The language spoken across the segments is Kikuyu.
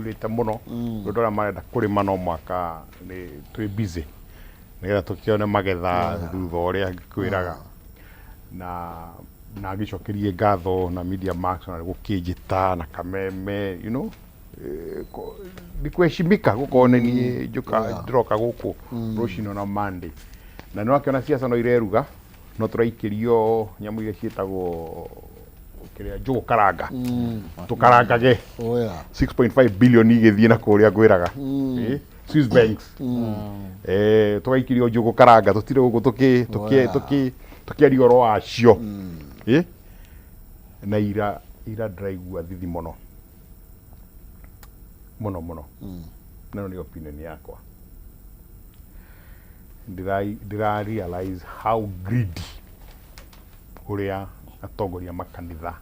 yurĩte mũno. Andũ arĩa marenda kũrĩma no mũhaka nĩ twĩ busy nĩgetha tũkĩone magetha thutha ũrĩa ngĩkwĩraga. Na ngĩcokerie ngatho na Media Max na gũkĩnjĩta na Kameme, nĩ kuheshimika gũkorwo nĩ niĩ njũka ndĩroka gũkũ rũcinĩ na Monday. Na nĩ wakĩona ciaca no ireruga, no tũraikĩrio nyamũ iria ciĩtagwo kĩrĩa njũgũ karanga, tũkarangage. Oh yeah. 6.5 billion igĩthiĩ na kũrĩa ngwĩraga. Swiss banks. Tũgaikĩrio njũgũ karanga, tũtirĩ gũkũ tũkĩaria ũhoro wacio. Na ira ndĩraigua thithi mũno mũno mũno. Na ĩno nĩ opinion yakwa. Ndĩra realize how greedy ũrĩa atongoria makanitha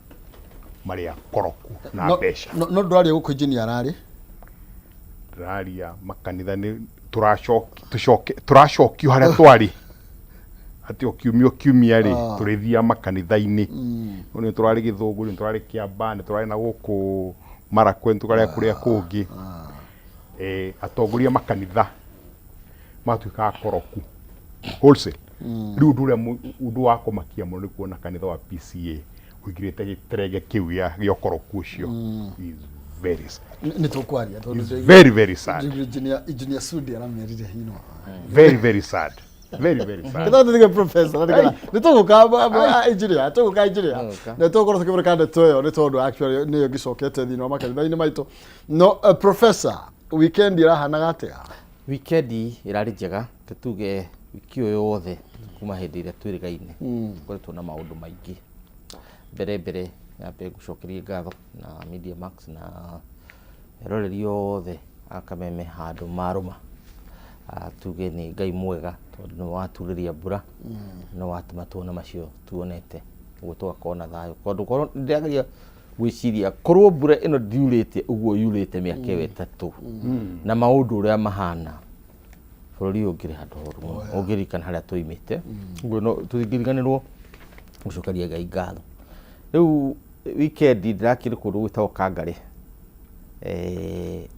marĩ akoroku na mbeca. No ndũraria gũkũ engineer ararĩ? Ndĩraria makanitha nĩ tũracokio harĩa twarĩ. Atĩ o kiumia o kiumia rĩ, tũrĩthiaga makanitha-inĩ. Rĩu nĩ tũrarĩ Gĩthũngũ, nĩ tũrarĩ Kĩamba, nĩ tũrarĩ na gũkũ Marakwet, nĩ tũrarĩ kũrĩa kũngĩ. Atongoria makanitha matuĩka akoroku wholesale. Rĩu ũndũ ũrĩa ũndũ wa kũmakia mũno nĩ kuona kanitha wa PCA ũingĩrĩte gĩterenge kĩu gĩa ũkoroku ũcio. Is very sad. Nĩ tũkwaria tondũ Is very, very sad. Njiguire engineer Sudi aramerire hino. Very, very sad. Very, very sad. Kĩthaa tũthige professor, na nĩgetha nĩ tũgũka engineer, tũgũka engineer. Tũgũka. Na tũgũkorwo tũkĩmũrĩka ndeto ĩyo nĩ tondũ actually nĩyo ĩngĩcokete thĩinĩ wa makanitha-inĩ maitũ. No professor, weekend ĩrahanaga atĩa? Weekend ĩrarĩ njega, tuge wiki ũyũ wothe kuma hĩndĩ ĩrĩa twĩrĩgaine tũkoretwo na maũndũ maingĩ. Mbere mbere nyambe ngũcokerie ngatho na Media Max na eroreri othe a Kameme handũ marũma. Tuge nĩ Ngai mwega tondũ nĩ waturĩria mbura, nĩ watũma tuone macio tuonete, ũguo tũgakorwo na thayũ. Tondũ korwo ndĩrageria gwĩciria korwo mbura ĩno ndiurĩte ũguo yurĩte mĩaka ĩyo ĩtatũ na maũndũ ũrĩa mahana, bũrũri ũyũ ũngĩrĩ handũ horu mũno, ũngĩririkana harĩa tũimĩte. Ũguo no tũtingĩriganĩrwo gũcokeria Ngai ngatho. Rĩu weekend ndĩrakĩrĩ kũndũ gwĩtagwo Kangarĩ,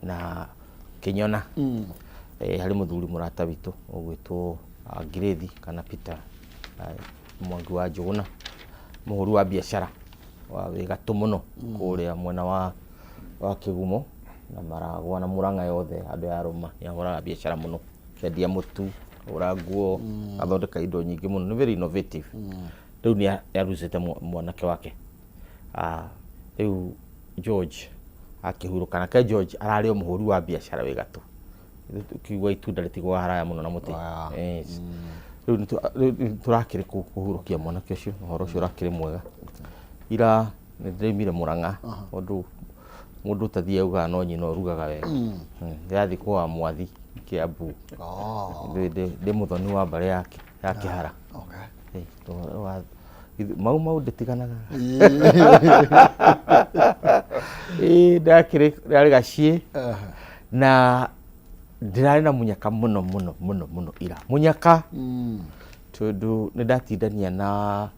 na Kĩnyona. Harĩ mũthuri mũrata witũ ũgwĩtwo Ngirĩthi kana Peter Mwangi wa Njũgũna, mũhũri wa biacara wa wĩ gatũ mũno kũrĩa mwena wa Kĩgumo na Maragwa na Mũrang'a yothe handũ ya Rũma. Nĩ ahũraga biacara mũno, kendia mũtu, ahũra nguo, athondeka indo nyingĩ mũno, nĩ very innovative. Rĩu nĩ arucĩte mwanake wake. Rĩu George akĩhurũka, nake George ararĩ o mũhũri wa biacara wĩ gatũ. Kiugo itunda rĩtigũaga haraya mũno na mũtĩ. Yes. Rĩu nĩ tũrakĩrĩ kũhurũkia mwanake ũcio, ũhoro ũcio ũrakĩrĩ mwega. Ira nĩ ndĩraumire Mũrang'a, tondũ mũndũ ũtathiaga augaga no nyina ũrugaga wega. Ndĩrathiĩ kwa Mwathi Kĩambu. Ndĩ mũthoni wa mbarĩ yake ya Kĩhara. Mau mau ndĩtiganaga. Ndakĩrĩ ndĩrarĩ gaciĩ na ndĩrarĩ na mũnyaka mũno mũno mũno mũno ira. Mũnyaka tondũ nĩ ndatindania na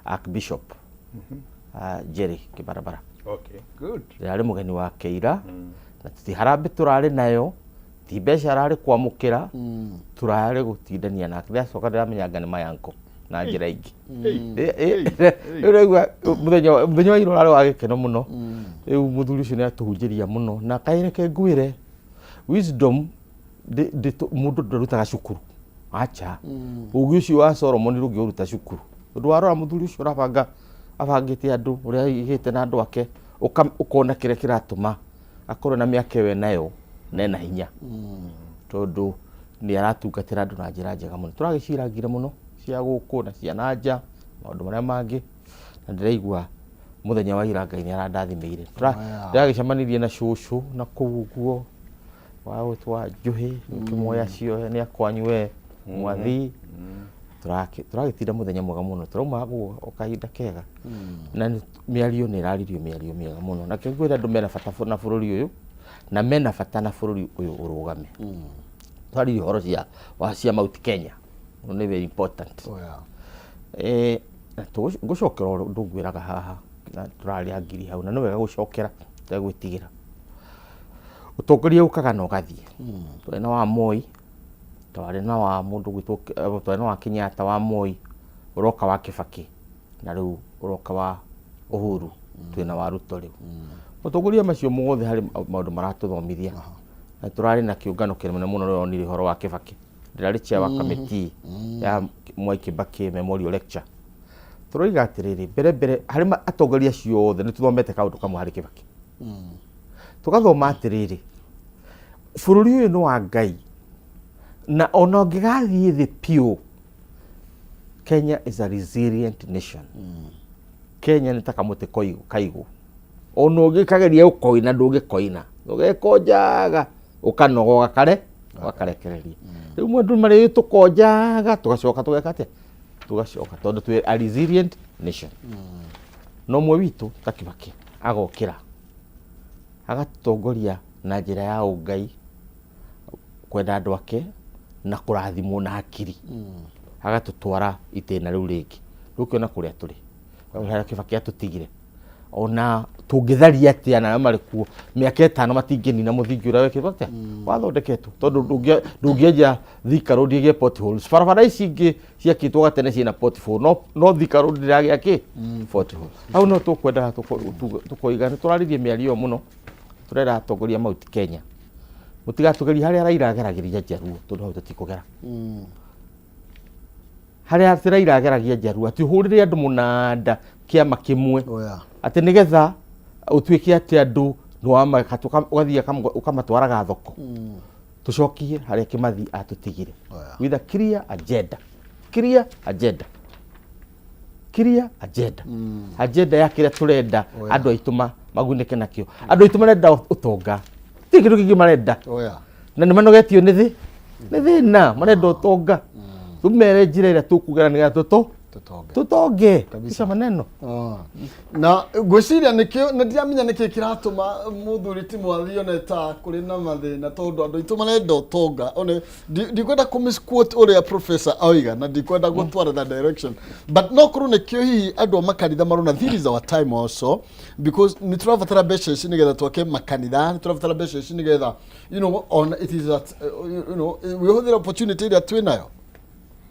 Archbishop Jerry Kĩbarabara. Okay, good. Ndĩrarĩ mũgeni wake ira na ti harambĩ tũrarĩ nayo, ti mbeca ararĩ kwamũkĩra, tũrarĩ gũtindania nake. Ndĩracoka ndĩramenya anga nĩ mayanko na njĩra ingĩ. Rĩu ũraigua mũthenya wa ira ũrarĩ wa gĩkeno mũno. Rĩu mũthuri ũcio nĩ atũhunjĩria mũno na kaĩreke ngwĩre wisdom mũndũ ndarutaga cukuru. Acha. Ũgĩ ũcio wa Solomon ndũngĩũruta cukuru. Tondũ warora mũthuri ũcio ũrabanga abangĩte andũ ũrĩa aigĩte na andũ ake, ũkona kĩrĩa kĩratũma akorwo na mĩaka ĩyo enayo na ena hinya. Tondũ nĩ aratungatĩra andũ na njĩra njega mũno. Tũragĩcirangire mũno cia gũkũ na cia na nja, maũndũ marĩa mangĩ, na ndĩraigua mũthenya wa ira Ngai nĩ arandathimĩire. Ndĩragĩcemanirie na cũcũ na kũu ũguo wa gwĩtwo wa Njũhĩ, ngĩkĩmuoya ciohe nĩ akwanyu we Mwathi. Tũragĩtinda mũthenya mwega mũno, tũrauma ũguo o kahinda kega. Na mĩario nĩ ĩraririo mĩario mĩega mũno. Na kĩo ngwĩra andũ mena bata na bũrũri ũyũ, na mena bata na bũrũri ũyũ ũrũgame. Twaririe ũhoro wa cia Mount Kenya, nĩ very important. Na ngũcokera ũndũ ngwĩraga haha, na tũrarĩa ngiri hau, na nĩ wega gũcokera, ũtegwĩtigĩra. Ũtongoria ũkaga na ũgathiĩ. Twarĩ na wa Moi, twarĩ na wa mũndũ ũgwĩtwo, twarĩ na wa Kenyatta wa Moi, ũroka wa Kibaki, na rĩu ũroka wa Uhuru, twĩna wa Ruto rĩu. Matongoria macio mothe harĩ maũndũ maratũthomithia. Na tũrarĩ na kĩũngano kĩnene mũno rĩrĩa onire ũhoro wa Kibaki. Ndĩrarĩ chair wa committee ya Mwai Kibaki Memorial Lecture. Tũroiga atĩrĩrĩ, mbere mbere harĩ atongoria acio othe nĩ tũthomete kaũndũ kamwe harĩ Kibaki. Tũgathoma atĩrĩrĩ, bũrũri ũyũ nĩ wa Ngai na ona ũngĩgathiĩ thĩ piũ, Kenya is a resilient nation. Kenya nĩ ta kamũtĩ kaigũ, ona ũngĩkageria gũkoina ndũngĩkoina, ũgekonjaga ũkanoga ũgakare ũgakarekereria. Rĩu andũ marĩ tũkonjaga tũgacoka tũgeka atĩa? Tũgacoka tondũ twĩ a resilient nation. No ũmwe witũ ta Kibaki agokĩra agatutongoria na njĩra ya ũngai, kwenda andũ ake na kũrathimwo na akiri, agatũtwara itĩna rĩu rĩngĩ. Rĩu ũkĩona kũrĩa tũrĩ, harĩa Kibaki atũtigire, ona tũngĩtharia atĩa na arĩa marĩ kuo mĩaka 5 matingĩnina mũthingi ũrĩa wekĩtwo atĩa wathondeketwo, tondũ ndũngĩenja Thika Road ĩgĩe potholes. Barabara ici ingĩ ciakĩtwo gatene ciĩna pothole, no Thika Road ndĩragĩa kĩ pothole. Hau no tũkwendaga tũkoiga nĩ tũrarĩrie mĩario ĩyo mũno, tũrera atongoria Mount Kenya mũtigatũgerie harĩa Raila ageragĩria njaruo, tondũ hau tũtikũgera. Harĩa atĩ Raila ageragia njaruo atĩ ũhũrĩre andũ mũnanda kĩama kĩmwe, atĩ nĩgetha ũtuĩke atĩ andũ ũgathiĩ ũkamatwaraga thoko. Tũcokie harĩa Kimathi atũtigire with a clear agenda, clear agenda, clear agenda, agenda ya kĩrĩa tũrenda andũ aitũ magunĩke nakĩo. Andũ aitũ marenda ũtonga, ti kĩndũ kĩngĩ marenda. Na nĩ manogetio nĩ thĩ, nĩ thĩna, marenda ũtonga. Tũmere njĩra ĩrĩa tũkugera nĩgetha tũtonge. Icio maneno. Na ngwĩciria nĩkĩo na ndiramenya nĩkĩ kĩratũma mũthuri ti Mwathi one ta kũrĩ na mathĩna, tondũ andũ aitũ marenda ũtonga. One ndikwenda kũ misquote ũrĩa professor oiga na ndikwenda gũtwara that direction, but no korwo nĩkĩo hihi andũ a makanitha marona this is our time also, because nĩ tũrabatara mbeca ici nĩgetha twake makanitha, nĩ tũrabatara mbeca ici nĩgetha on it is that wĩhũthĩre opportunity ĩrĩa twĩ nayo.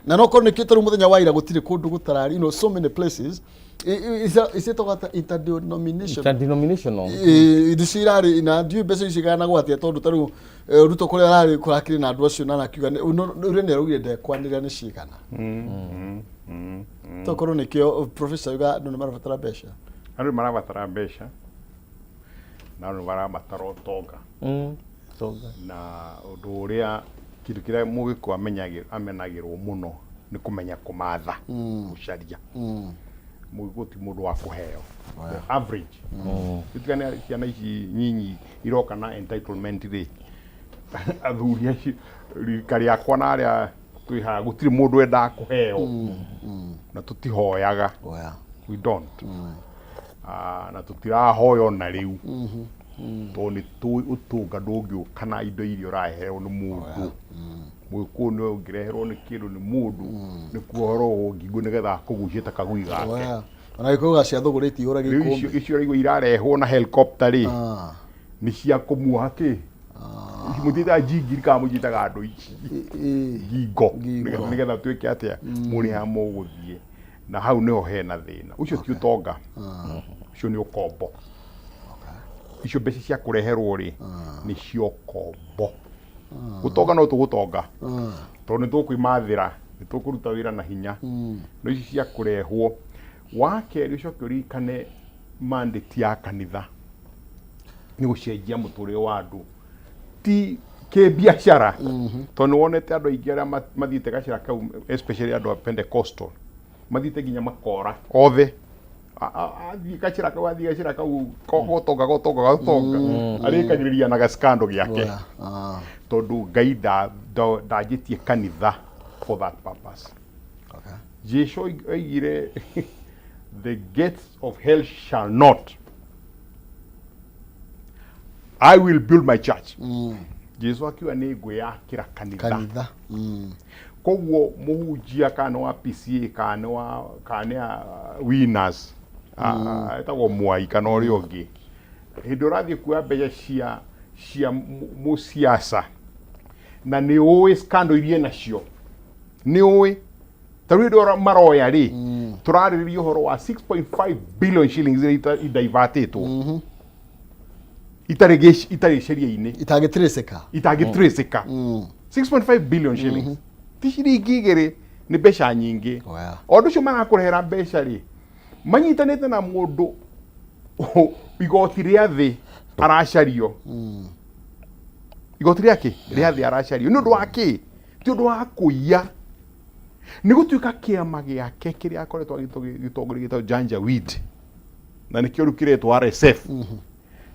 Na no korwo nĩkĩo tarĩu mũthenya wa ira gũtirĩ kũndũ gũtararĩ, so many places iciĩtagwo atĩa? Interdenomination. Interdenominational. Ici irarĩ na ndiũĩ mbeca ici iganagwo atĩa, tondũ tarĩu Ruto kũrĩa ararĩ kũrakĩrĩ na andũ acio na arakiuga ũrĩa nĩ araugire ndekwanĩrĩra nĩ cigana. Tokorwo nĩkĩo professor auga andũ nĩ marabatara mbeca. Andũ nĩ marabatara mbeca na andũ nĩ marabatara ũtonga. Na ũndũ ũrĩa kĩndũ kĩrĩa mũgĩkũyũ amenagĩrwo mũno nĩ kũmenya kũmatha, gũcaria. Mũgĩkũyũ ti mũndũ wa kũheo. The average. Gĩtigane ciana ici nyinyi iroka na entitlement rĩ, athuri acio rika rĩakwa na arĩa twĩ haha gũtirĩ mũndũ wendaga kũheo na tũtihoyaga. We don't. Na tũtirahoya ona rĩu, tondũ nĩ tũĩ ũtonga ndũngĩũka na indo iria ũraheo nĩ mũndũ. Mũgĩkũyũ nĩ ũngĩreherwo nĩ kĩndũ nĩ mũndũ nĩ kuohorwo ngingo nĩgetha akũgucie ta kagui gake. Ona gĩkũyũ gacia thũgũrĩ itihũragia Rĩu ikũmbĩ. Icio ũraigua irarehwo na helicopter rĩ, nĩ cia kũmuoha kĩ mũtiĩtaga njingiri kana mũciĩtaga andũ ici ngingo, Ngingo. nĩgetha twĩke atĩa mũrĩ ha mũgũthiĩ. Na hau nĩho hena thĩna ũcio, ti ũtonga ũcio, nĩ ũkombo. Icio mbeca cia kũreherwo rĩ, nĩ cia ũkombo. Gũtonga no tũgũtonga tondũ nĩ tũkwĩmathĩra, nĩ tũkũruta wĩra na hinya, no ici cia kũrehwo. Wa kerĩ, ũcoke ũririkane mandate ya kanitha nĩ gũcenjia mũtũrĩre wa andũ, ti kĩbiacara, tondũ nĩ wonete andũ aingĩ arĩa mathiĩte gacĩra kau, especially andũ a Pentecostal, mathiĩte nginya makora othe. Athiĩ gacĩra kau, athiĩ gacĩra kau gotonga gotonga gotonga, arĩkagĩrĩria na gacikando gĩake, tondũ Ngai ndanjĩtie kanitha for that purpose. Jesu oigire, "The gates of hell shall not, I will build my church." Jesu akiuga nĩ ngwĩyakĩra kanitha. Kanitha. Koguo mũhunjia kana nĩ wa PCA kana nĩ wa kana nĩ a Winners, etagwo Mwai kana ũrĩa ũngĩ, hĩndĩ ũrathiĩ kuoya mbeca cia Cia mũciaca na nĩ ũĩ scandal iria nacio nĩ ũĩ ta rĩu hĩndĩ ĩrĩa maroya rĩ, tũrarĩrĩria ũhoro wa 6.5 billion shillings iria idaivatĩtwo itarĩ sheria-inĩ. Itangĩtirĩcĩka. Itangĩtracĩka. 6.5 billion shillings ti ciringi igĩrĩ, nĩ mbeca nyingĩ. O ũndũ ũcio marakũrehera mbeca rĩ, manyitanĩte na mũndũ igoti rĩa thĩ aracario, igoti rĩa kĩ rĩa thĩ aracario nĩ ũndũ wa kĩ? Ti ũndũ wa kũiya, nĩ gũtuĩka kĩama gĩake kĩrĩa akoretwo agĩtongoria gĩtagwo Janjaweed, na nĩkĩo rĩu kĩretwo RSF,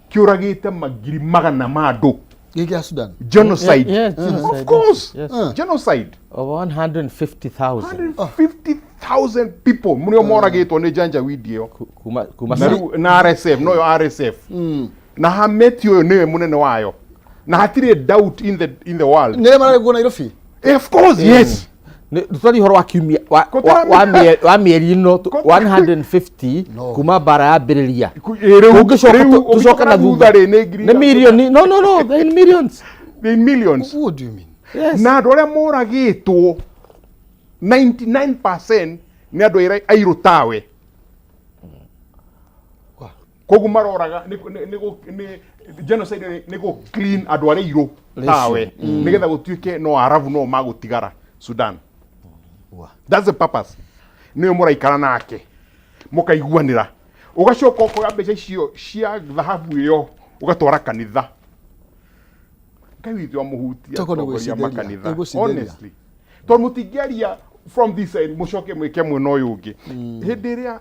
kĩũragĩte magiri magana ma andũ. Gĩkĩ ya Sudan. Genocide. Yeah, genocide, of course. Yes. Genocide. Over 150,000. 150,000 people mũrĩo moragĩtwo nĩ Janjaweed ĩyo. Kuma na rĩu na RSF, noyo RSF na Hameti ũyũ nĩwe mũnene wayo na hatirĩ doubt in the world. Nĩ mararĩ Nairobi. Of course, yes. Tũtari ũhoro wa kiumia wa mĩeri ĩno 150 No. kuma mbara yambĩrĩria. Rĩu Tũngĩcoka rĩu tũcoke ũngĩcoka na thutha rĩ, nĩ ngiri nĩ mirioni, no, they're in millions. They're in millions. What do you mean? Yes. Na andũ arĩa moragĩtwo 99% nĩ andũ airũ tawe. Koguo maroraga nĩ genocide nĩ gũ clean andũ arĩa airũ tawe nĩgetha gũtuĩke no Arabu no magũtigara Sudan. That's the purpose. Nĩyo mũraikara nake mũkaiguanĩra, ũgacoka ũkoya mbeca icio cia thahabu ĩyo ũgatwara kanitha. Ngai witũ amũhutia Toko nĩ atongoria gwĩcitheria, makanitha. nĩ gwĩcitheria. Honestly, tondũ mũtingĩaria from this side mũcoke mwĩke mwena ũyũ ũngĩ. Hĩndĩ ĩrĩa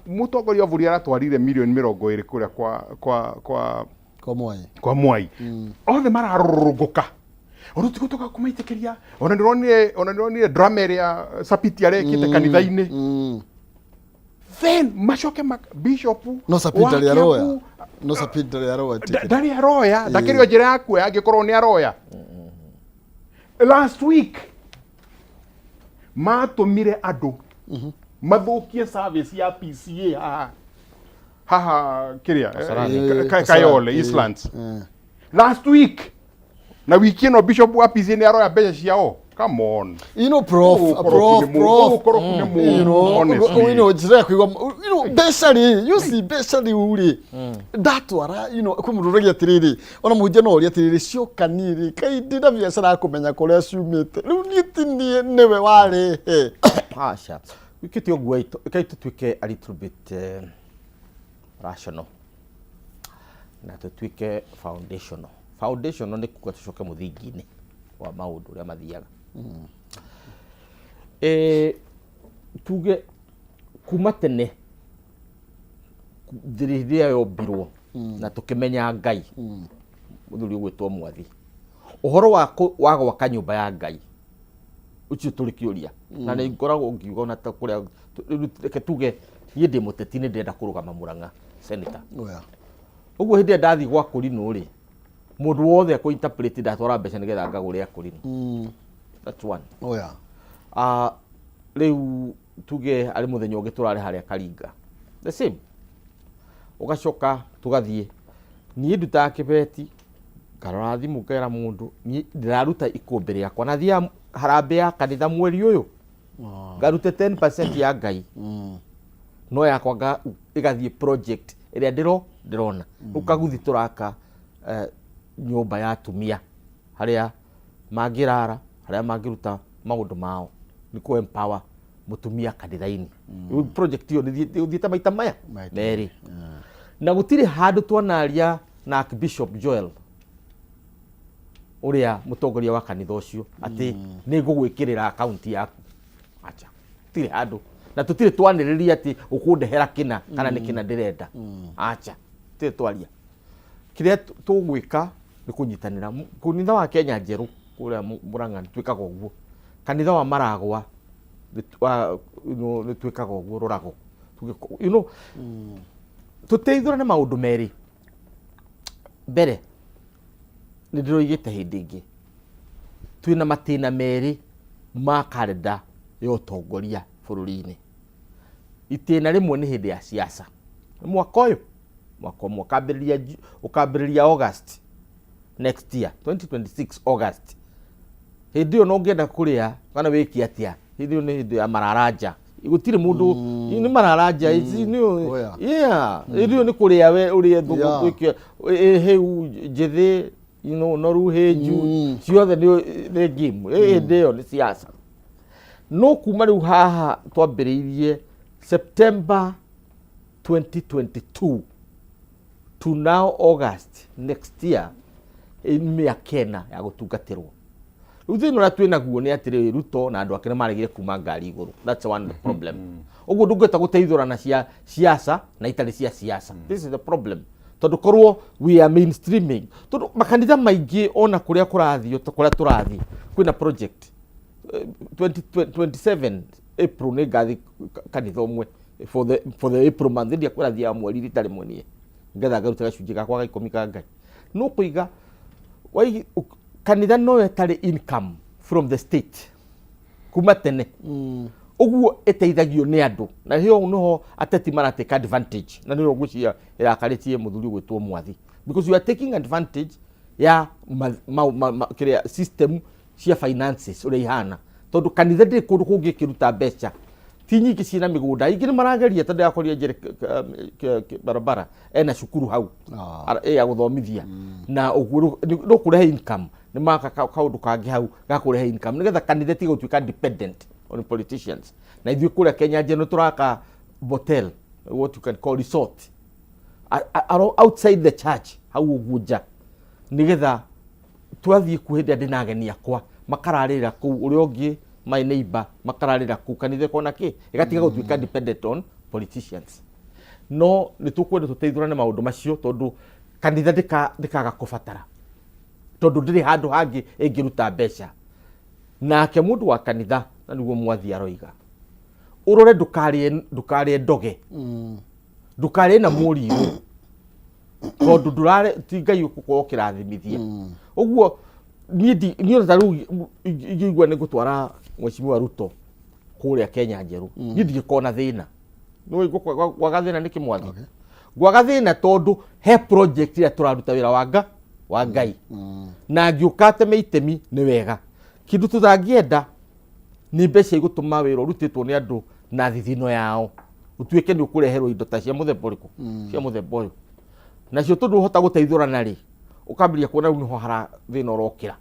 mũtongoria wa bũrũri aratwarire mirioni 20 kũrĩa kwa Kwa Mwai. Kwa Mwai, othe mararũrũngũka ona tigũtoka kũmaitĩkĩria. Ona ndĩronire drama ĩrĩa Sapiti arekĩte kanitha-inĩ. Then macoke bishop No Sapiti wa ndarĩ aroya. Kiambu. No Sapiti ndarĩ aroya ticket. Ndarĩ aroya, ndakĩrĩ o njĩra ya kuoya angĩkorwo nĩ aroya. Last week matũmire andũ mathũkie service ya PCA haha kĩrĩa Kasarani. Kayole Eastlands last week, na wiki ĩno bishop wa PCA nĩ aroya mbeca ciao. Come on. Prof, Ũkoroku prof, nĩ prof. ũkoroku nĩ mũũru, honestly. Njĩra ya kũigua, mbeca rĩ, you see, mbeca rĩu rĩ, ndatwara, kwĩ mũndũ ũragia atĩrĩrĩ, ona mũhunjia no orie atĩrĩrĩ, cioka niĩ rĩ, kaĩ ndĩ na biacara ya kũmenya kũrĩa ciumĩte? Rĩu niĩ ti niĩ nĩwe warehe. Aca, wikĩte ũguo ĩkai tũtuĩke a little bit rational na tũtuĩke foundational. Foundational nĩ kuga tũcoke mũthingi-inĩ wa maũndũ ũrĩa mathiaga. Tuge kuma tene rĩrĩa yombirwo na tũkĩmenya Ngai, mũthuri ũgwĩtwo Mwathi, ũhoro wa gwaka nyũmba ya Ngai ũcio tũrĩ kĩũria, na nĩ ngoragwo ngiuga ona ta kũrĩa rĩu reke tuge niĩ ndĩ mũteti, nĩ ndĩrenda kũrũgama Mũrang'a senator. Ũguo hĩndĩ ĩrĩa ndathiĩ gwa kũrinũ rĩ, mũndũ wothe akũ interpret ndatwara mbeca nĩgetha ngagũre akũrinũ. That's one. Ah, rĩu tuge arĩ mũthenya ũngĩ tũrarĩ harĩa Karinga, the same, ũgacoka tũgathiĩ, niĩ ndutaga kĩbeti, ngarora thimũ, ngera mũndũ niĩ ndĩraruta ikũmbĩ rĩakwa na thiaga harambĩ ya kanitha mweri ũyũ, ngarute 10% ya Ngai, no yakwa ĩgathiĩ project ĩrĩa ndĩrona. Rĩu Kaguthi tũraka nyũmba ya atumia harĩa mangĩrara, harĩa mangĩruta maũndũ mao, nĩ kũ empower mũtumia kanitha-inĩ. Rĩu project ĩyo nĩ thiĩte maita maya Maita. merĩ, na gũtirĩ handũ twanaria na Archbishop Joel ũrĩa mũtongoria wa kanitha ũcio atĩ nĩ ngũgwĩkĩrĩra akaunti yaku. Acha, gũtirĩ handũ na tũtirĩ twanĩrĩria atĩ ũkũndehera kĩna kana nĩ kĩna ndĩrenda. Acha, tũtirĩ twaria. Kĩrĩa tũgwĩka nĩ kũnyitanĩra. Kanitha wa Kenya Njerũ kũrĩa Mũrang'a nĩ twĩkaga ũguo, kanitha wa Maragwa nĩ twĩkaga ũguo, rũrago tũteithũrane maũndũ merĩ. Mbere nĩ ndĩroigĩte hĩndĩ ĩngĩ twĩna matĩna merĩ ma karenda ya ũtongoria bũrũri-inĩ. Itĩna rĩmwe nĩ hĩndĩ ya siasa, nĩ mwaka ũyũ, mwaka ũmwe ũkambĩrĩria ũkambĩrĩria August. Next year, 2026 August, hĩndĩ ĩyo no ũngĩenda kũrĩa kana wĩke atĩa, hĩndĩ ĩyo nĩ hĩndĩ ya mararanja, gũtirĩ mũndũ nĩ mararanja ici nĩ Oh, yeah. Yeah, hĩndĩ ĩyo nĩ kũrĩa we ũrĩe thũgũ tuĩke hĩu njĩthĩ, noru hĩnju ciothe nĩ game. Hĩndĩ ĩyo nĩ siasa, no kuma rĩu haha twambĩrĩirie September 2022 to now August next year, nĩ mĩaka 4 ya gũtungatĩrwo. Rĩu thĩna ũrĩa twĩ naguo nĩ atĩrĩrĩ, Ruto na andũ ake nĩ maregire kuma ngari igũrũ. That's one the problem. Ũguo ndũngĩhota gũteithũrana cia siasa na itarĩ cia siasa. This is the problem, tondũ korwo we are mainstreaming, tondũ makanitha maingĩ ona kũrĩa kũrathiĩ, kũrĩa tũrathiĩ kwĩna project. 2027 April nĩ ngathi kanitha ũmwe for the April month, ndiakwĩra thiaga mweri rita rĩmwe niĩ ngetha ngaruta gacunjĩ gakwa ga 10 ka Ngai. No kũiga kanitha no ĩtarĩ income from the state kuma tene, ũguo ĩteithagio nĩ andũ, na hĩo nĩho ateti maratake advantage, na nĩyo ngwĩciria ĩrakarĩtie mũthuri ũgwĩtwo Mwathi, because you are taking advantage ya kĩrĩa system cia finances ũrĩa ihana, tondũ kanitha ndĩrĩ kũndũ kũngĩ ĩkĩruta mbeca, ti nyingĩ ciĩna mĩgũnda, ingĩ nĩ marageria, tondũ yakoria njere barabara ena cukuru hau ya gũthomithia na ũguo no kũrehe income, nĩ maka kaũndũ kangĩ hau ga kũrehe income nĩgetha kanitha ĩtige gũtuĩka dependent on politicians. Na ithuĩ kũrĩa Kenya Njerũ tũraka motel, what you can call resort, outside the church hau ũguo nja, nĩgetha twathiĩ kuo hĩndĩ ĩrĩa ndĩna ageni akwa makararĩra kũu, ũrĩa ũngĩ my neighbor makararĩra kũu, kanitha ĩkona kĩ ĩgatiga gũtuĩka dependent on politicians. No nĩ tũkwenda tũteithũrane maũndũ macio, tondũ kanitha ndĩkaga kũbatara, tondũ ndĩrĩ handũ hangĩ ĩngĩruta mbeca. Nake mũndũ wa kanitha, na nĩguo Mwathi aroiga, ũrore ndũkarĩe ndoge, ndũkarĩe na mũrirũ, tondũ ndũrare ti Ngai ũgũkorwo ũkĩrathimithia. Ũguo niĩ ona ta rĩu ingĩigua nĩ ngũtwara Mheshimiwa Ruto kũrĩa Kenya Njerũ, niĩ ndingĩkorwo na thĩna. Nĩũĩ ngwaga thĩna nĩkĩ, Mwathi? Ngwaga thĩna tondũ he project ĩrĩa tũraruta wĩra wa Ngai, na ngĩũka ateme itemi nĩ wega. Kĩndũ tũtangĩenda nĩ mbeca igũtũma wĩra ũrutĩtwo nĩ andũ na thithino yao ũtuĩke nĩ ũkũreherwo indo ta cia mũthemba ũrĩkũ, cia mũthemba ũyũ nacio, tondũ ũhota gũteithũrana rĩ, ũkambĩrĩria kuona rĩu nĩho hara thĩna ũrokĩra,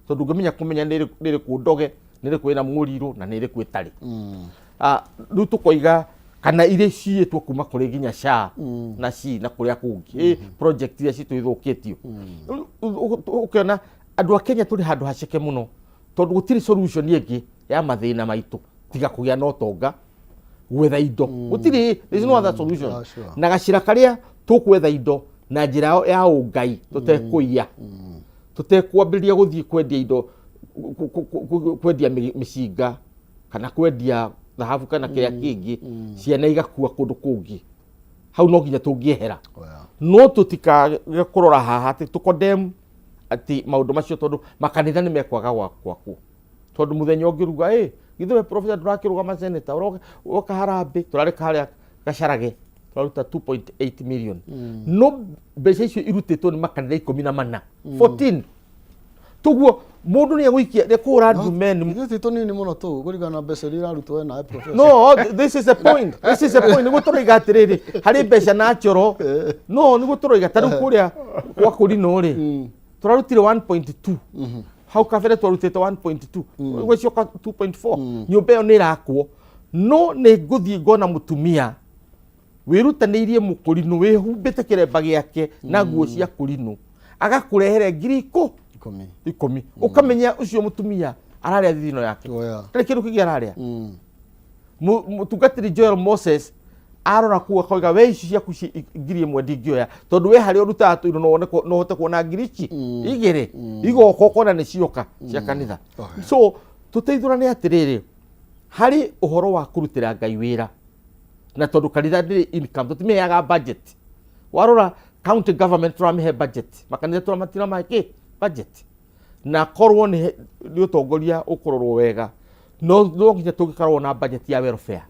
tondũ ũngĩmenya kũmenya nĩ ĩrĩkũ ndoge, nĩ ĩrĩkũ ĩna mũrirũ na nĩ ĩrĩkũ ĩtarĩ. Rĩu tũkoiga kana iria ciĩtwo kuma kũrĩ nginya SHA na ci na kũrĩa kũngĩ. Project iria citũ ithũkĩtio. Rĩu ũkĩona andũ a Kenya tũrĩ handũ haceke mũno, tondũ gũtirĩ solution ĩngĩ ya mathĩna maitũ tiga kũgĩa na ũtonga, gwetha indo. Gũtirĩ, there is no other solution. Na gacĩra karĩa tũkwetha indo na njĩra ya ũngai, tũtekũiya, tũtekwambĩrĩria gũthiĩ kwendia indo, kwendia mĩcinga kana kwendia thahabu kana kĩrĩa kĩngĩ, ciana igakua kũndũ kũngĩ, hau no nginya tũngĩehera. No tũtikage kũrora haha atĩ tũkondem atĩ maũndũ macio, tondũ makanitha nĩ mekwaga gwakwo, tondũ mũthenya ũngĩruga ĩ githĩ we professor ndũrakĩrũgama senator ũroka harambĩ tũrarĩka harĩa Gacarage tũraruta 2.8 million, no mbeca icio irutĩtwo nĩ makanitha 14, 14. Toguo mũndũ nĩ egũikia nĩ kũhũra ndumeni. Ithuĩ ti tũnini mũno tũu kũringana na mbeca iria irarutwo we nawe, professor. No, this is the point, this is the point. Nĩguo tũroiga atĩrĩrĩ, harĩ mbeca natural, no nĩguo tũroiga ta rĩu kũrĩa gwa kũrinũ rĩ, tũrarutire 1.2, hau kabere twarutĩte 1.2, gwĩcioka 2.4. Nyũmba ĩyo nĩ ĩrakwo, no nĩ ngũthiĩ ngona mũtumia wĩrutanĩirie mũkũrinũ wĩhumbĩte kĩremba gĩake na nguo cia kũrinũ agakũrehere ngiri ikũ 10. 10, ũkamenya ũcio mũtumia ararĩa thithino yake. Ndarĩ kĩndũ kĩngĩ ararĩa. Mũtungatĩri Joel Moses arora kuu akoiga, we ici ciaku 1000 ndingĩoya, tondũ we harĩa ũrutaga tũindo no wone no ũhote kuona ngiri ici igĩrĩ igoka ũkona nĩ cioka cia kanitha. So tũteithũrane atĩrĩrĩ harĩ ũhoro wa kũrutĩra Ngai wĩra, na tondũ kanitha ndĩrĩ income, tũtimĩheaga budget. Warora county government tũramĩhe budget, makanitha tũramatiramahe kĩ budget, na korwo nĩ ũtongoria ũkũrorwo wega, no nginya tũngĩkorwo na budget ya welfare,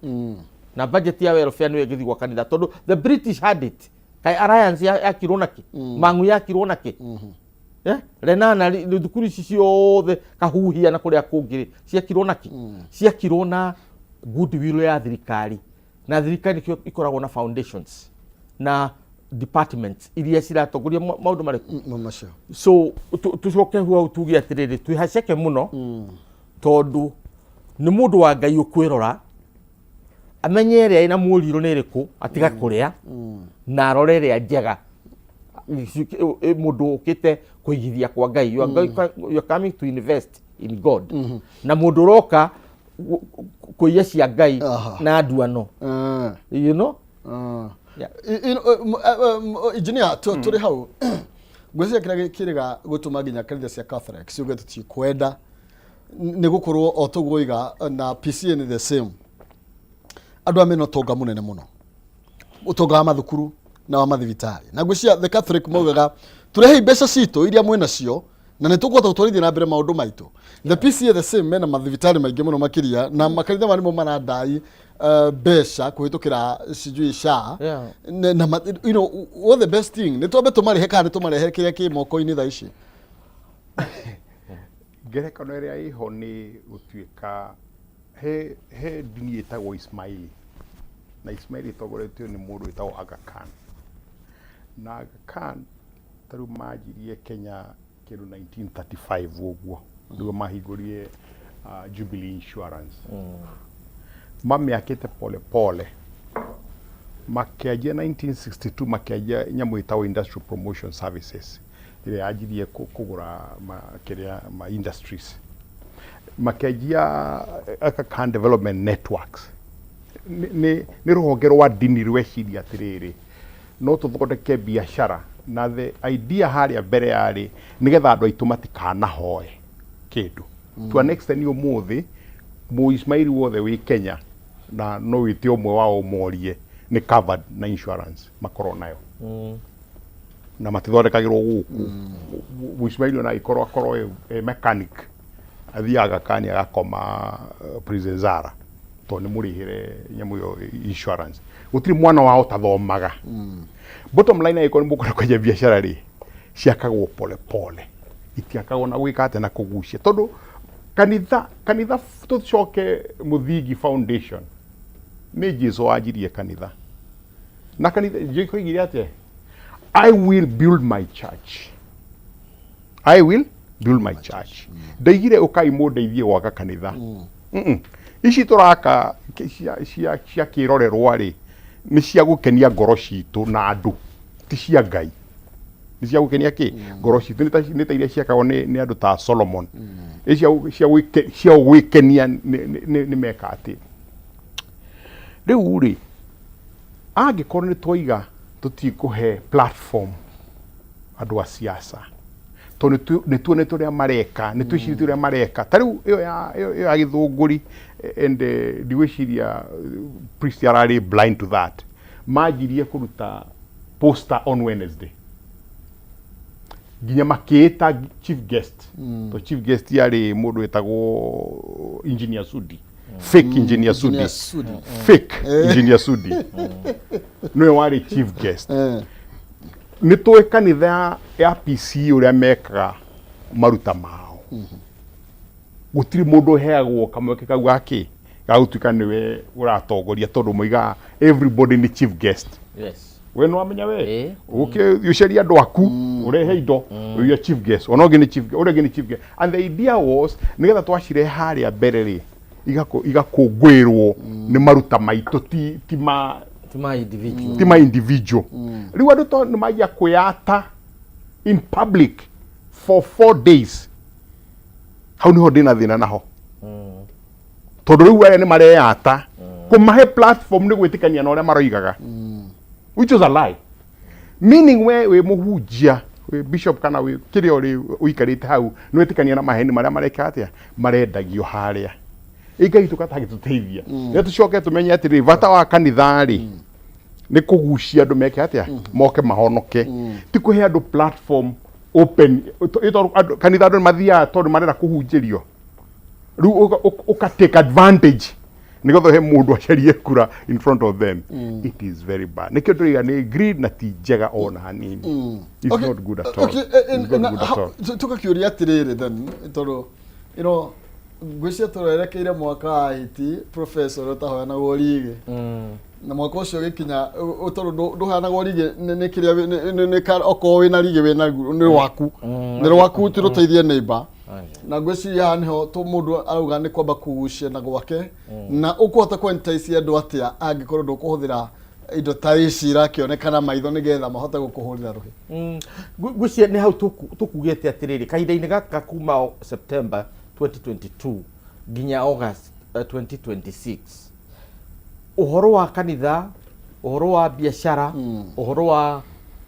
na budget ya welfare nĩyo ĩngĩthiĩ gwa kanitha, tondũ the British had it. Kaĩ Alliance yakirwo nakĩ? Mang'u yakirwo nakĩ? Eh, Lenana thukuru ici ciothe Kahuhia na kũrĩa kũngĩ rĩ, ciakirwo na kĩ? Ciakirwo na goodwill ya thirikari, na thirikari nĩkĩo ikoragwo na foundations na departments iria ciratongoria maũndũ marĩkũ. Macio. So tucoke hau tuge atĩrĩrĩ, twĩhaceke mũno, tondũ nĩ mũndũ wa Ngai ũkwĩrora amenye ĩrĩa ĩna mũrirũ nĩ ĩrĩkũ, atiga kũrĩa na arore ĩrĩa njega. Mũndũ ũkĩte kũigithia kwa Ngai, you are coming to invest in God, na mũndũ ũroka kũiya cia Ngai na nduano. Yeah. Engineer, tũrĩ hau, ngwĩciria kĩrĩa kĩrĩga gũtũma nginya kanitha cia Catholic ciuge tũtikwenda nĩ gũkorwo o tũguo oiga na PCA nĩ the same, andũ aya mena ũtonga mũnene mũno, ũtonga wa mathukuru na wa mathibitarĩ, na ngwĩciria the Catholic maugaga tũrehei mbeca citũ iria mwĩ nacio na nĩ tũkũhota gũtwarithia na mbere maũndũ maitũ. The PCA the same, mena mathibitarĩ maingĩ mũno makĩria, na makanitha maya nĩmo marandai mbeca kũhĩtũkĩra sijui SHA. Na what the best thing nĩ twambe tũmarĩhe kana nĩ tũmarehe kĩrĩa kĩ moko-inĩ thaa ici? Ngerekano ĩrĩa ĩho nĩ gũtuĩka he ndini ĩtagwo Ismaili, na Ismaili ĩtongoretio nĩ mũndũ wĩtagwo Aga Khan. Na Aga Khan ta rĩu manjirie Kenya kĩndũ 1935 ũguo, nĩguo mahingũrire Jubilee Insurance. Mamĩakĩte pole pole, makĩanjia 1962, makĩanjia nyamũ ĩtagwo Industrial Promotion Services ĩrĩa yanjirie kũgũra kĩrĩa ma industries, makĩanjia Aga Khan Development Networks. Nĩ rũhonge rwa ndini rweciria atĩrĩrĩ, no tũthondeke biacara, na the idea harĩa mbere yarĩ nĩgetha andũ aitũ matikanahoe kĩndũ. To an extent ũmũthĩ mũismaili wothe wĩ Kenya, na no wĩte ũmwe wao ũmorie, nĩ covered na insurance makorwo nayo na matithondekagĩrwo gũkũ. Mũismaili ona agĩkorwo akorwo e mechanic, athiaga Kani agakoma Prison Zara tondũ nĩ mũrĩhĩre nyamũ ĩyo insurance. Gũtirĩ mwana wao ũtathomaga. Bottom line, angĩkorwo nĩ mũkwenda kwenja biacara rĩ, ciakagwo pole pole, itiakagwo na gwĩka atĩa, na kũgucia, tondũ kanitha tũcoke mũthingi, foundation nĩ Jesu wanjirie kanitha. Na kanitha Jesu oigire atĩa? "I will build my church, I will build my church." Ndaigire ũkai mũndeithie gwaka kanitha. Ici tũraka cia kĩrorerwa rĩ, nĩ cia gũkenia ngoro citũ na andũ, ti cia Ngai. Nĩ cia gũkenia kĩ ngoro citũ, nĩ ta iria ciakagwo nĩ andũ ta Solomon. Ĩ cia gwĩkenia nĩ meka atĩ rĩu rĩ, angĩkorwo nĩ twaiga tũtikũhe platform andũ a siasa, tondũ nĩ tuonete ũrĩa mareka, nĩ twĩcirĩtie ũrĩa mareka, ta rĩu ĩyo ya Gĩthũngũri, and ndigwĩciria priest ararĩ blind to that. Manjirie kũruta poster on Wednesday, nginya makĩĩta chief guest, to chief guest yarĩ mũndũ wĩtagwo Engineer Sudi, fake Engineer Sudi. Engineer Sudi. Fake Engineer Sudi nĩwe warĩ chief guest. Nĩ tũĩ kanitha ya PC ũrĩa mekaga maruta mao. Gũtirĩ mũndũ ũheagwo kamweke kau gakĩ ga gũtuĩka nĩwe ũratongoria, tondũ moigaga everybody nĩ chief guest. We nĩ wamenya we ũke ũcarie andũ aku, ũrehe indo, you are chief guest, ona ũngĩ nĩ chief, ũrĩa ũngĩ nĩ chief guest. And the idea was nĩgetha twacirehe harĩa mbere rĩ, igakũngũĩrwo nĩ maruta maitũ, ti ma Ti ma individual. Ti ma individual. Rĩu andũ to nĩ manjia kwĩyata in public for 4 days, hau niho ndĩna thĩna naho, tondũ rĩu arĩa nĩ mareyata kũmahe platform nĩ gwĩtĩkania na ũrĩa maroigaga, which is a lie, meaning we wĩ mũhunjia, wĩ bishop kana wĩ kĩrĩa ũrĩ, ũikarĩte hau nĩ wĩtĩkania na maheni marĩa mareka atĩa, marendagio harĩa. Ĩ Ngai tũkatangĩtũteithia rĩrĩa tũcoke tũmenye atĩrĩ, bata wa kanitha rĩ nĩ kũgucia andũ meke atĩa, moke mahonoke, ti kũhe andũ platform open. Ĩ tondũ kanitha andũ nĩ mathiaga tondũ marenda kũhunjĩrio, rĩu ũka take advantage. Nĩgetha ũhe mũndũ acarie kura in front of them. It is very bad. Nĩkĩo ndĩroiga nĩ greed na ti njega ona hanini. It's not good at all. It's not good at all. Tũgakĩũria atĩrĩrĩ then, tondũ ngwĩciria tũrerekeire mwaka wa IT, professor, ũrĩa ũtahoyanagwo rigĩ, na mwaka ũcio ũgĩkinya, tondũ ndũheanagwo rigĩ nĩ kĩrĩa okorwo wĩna rigĩ wĩna nĩ rwaku, nĩ rwaku, ti rũteithie neighbor. Na ngwĩciria haha nĩho mũndũ arauga nĩ kwamba kũgucia na gwake, na ũkũhota kũentice andũ atĩa angĩkorwo ndũkũhũthĩra indo ta ici irakĩonekana maitho nĩgetha mahote gũkũhũrĩra rũhĩ? Ngwĩciria nĩ hau tũkugĩte atĩrĩrĩ, kahinda-inĩ gaka kuma September 2022 nginya August 2026, ũhoro wa kanitha, ũhoro wa biacara, ũhoro wa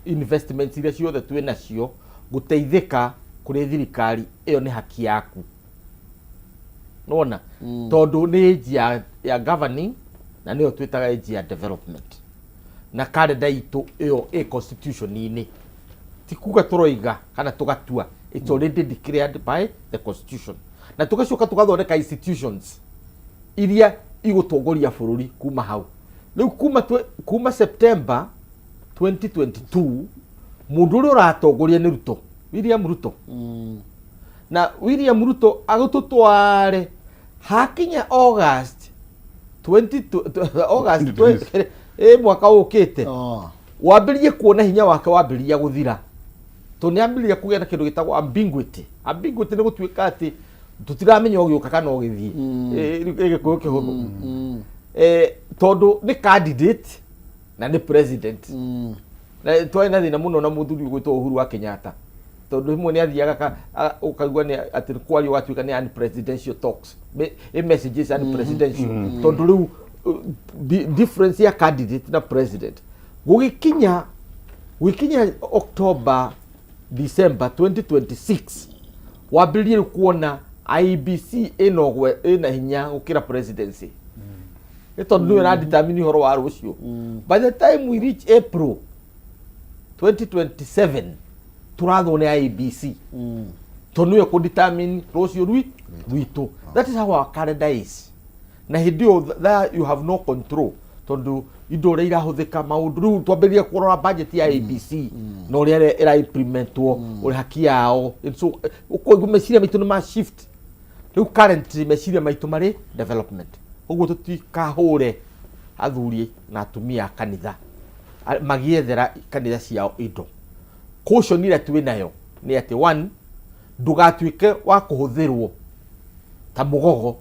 investments iria ciothe twĩ nacio, gũteithĩka kũrĩ thirikari ĩyo nĩ haki yaku, nona tondũ nĩ age ya governing na nĩyo twĩtaga age ya development, na kalenda itũ ĩyo ĩ constitution-inĩ. Ti kuga tũroiga kana tũgatua, it's already declared by the constitution, na tũgacoka tũgathondeka institutions iria igũtongoria bũrũri kuma hau. Rĩu kuma September 2022, mũndũ ũrĩa ũratongoria nĩ Ruto, William Ruto. Na William Ruto agũtũtware hakinya August 20 August 20, mwaka ũkĩte, wambĩrĩrie kuona hinya wake wambĩrĩria gũthira, tondũ nĩ ambĩrĩria kũgĩa na kĩndũ gĩtagwo ambiguity. Ambiguity nĩ gũtuĩka atĩ tũtiramenya ũgĩũka kana ũgĩthiĩ. Gĩkũyũ kĩhũthũ. Tondũ nĩ candidate na nĩ president. Na twarĩ na thĩna mũno na mũthuri ũgwĩtwo Uhuru wa Kenyatta, tondũ rĩmwe nĩ athiaga ũkaigua nĩ atĩ kwaria ũgatuĩka nĩ unpresidential talks, messages unpresidential, tondũ rĩu difference ya candidate na president. Gũgĩkinya October, December 2026, wambĩrĩrie rĩu kuona IEBC ĩna hinya gũkĩra presidency, nĩ tondũ nĩwe ĩradetermine ũhoro wa rũciũ. By the time we reach April 2027, tũrathwo nĩ IEBC, tondũ nĩwe kũdetermine rũciũ rwitũ. That is how our calendar is. Na hĩndĩ ĩyo that you have no control, tondũ indo ũrĩa irahũthĩka, maũndũ rĩu twambĩrĩrie kũrora budget ya IEBC na ũrĩa ĩra implementwo, ũrĩa haki yao. And so ũkũigua meciria maitũ nĩ ma shift. Rĩu currently meciria maitũ marĩ development. Ũguo tũtikahũre athuri na atumia a kanitha magĩethera kanitha ciao indo. Caution ĩrĩa twĩ nayo nĩ atĩ, one, ndũgatuĩke wa kũhũthĩrwo ta mũgogo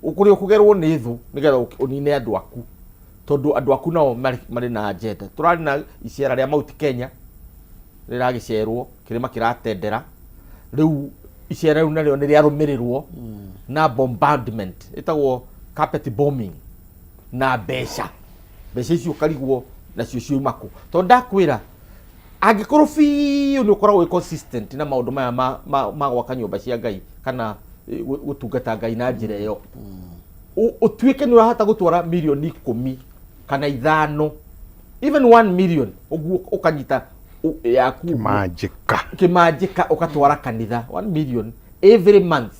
kũrĩa ũkũgerwo nĩ thũ nĩgetha ũnine andũ aku, tondũ andũ aku nao marĩ na agenda. Tũrarĩ na icera rĩa Mount Kenya rĩragĩcerwo, kĩrĩma kĩratendera. Rĩu icera rĩu narĩo nĩ rĩarũmĩrĩrwo na bombardment ĩtagwo carpet bombing na mbeca. Mbeca icio ũkarigwo nacio ciuma kũ, tondũ ndakwĩra angĩkorwo biũ nĩ ũkoragwo wĩ consistent na maũndũ maya ma gwaka nyũmba cia Ngai kana gũtungata Ngai na njĩra ĩyo, ũtuĩke nĩ ũrahota gũtwara mirioni 10 kana 5, even 1 million ũguo, ũkanyita yaku ũguo. Kĩmanjĩka. Kĩmanjĩka, ũgatwara kanitha 1 million every month,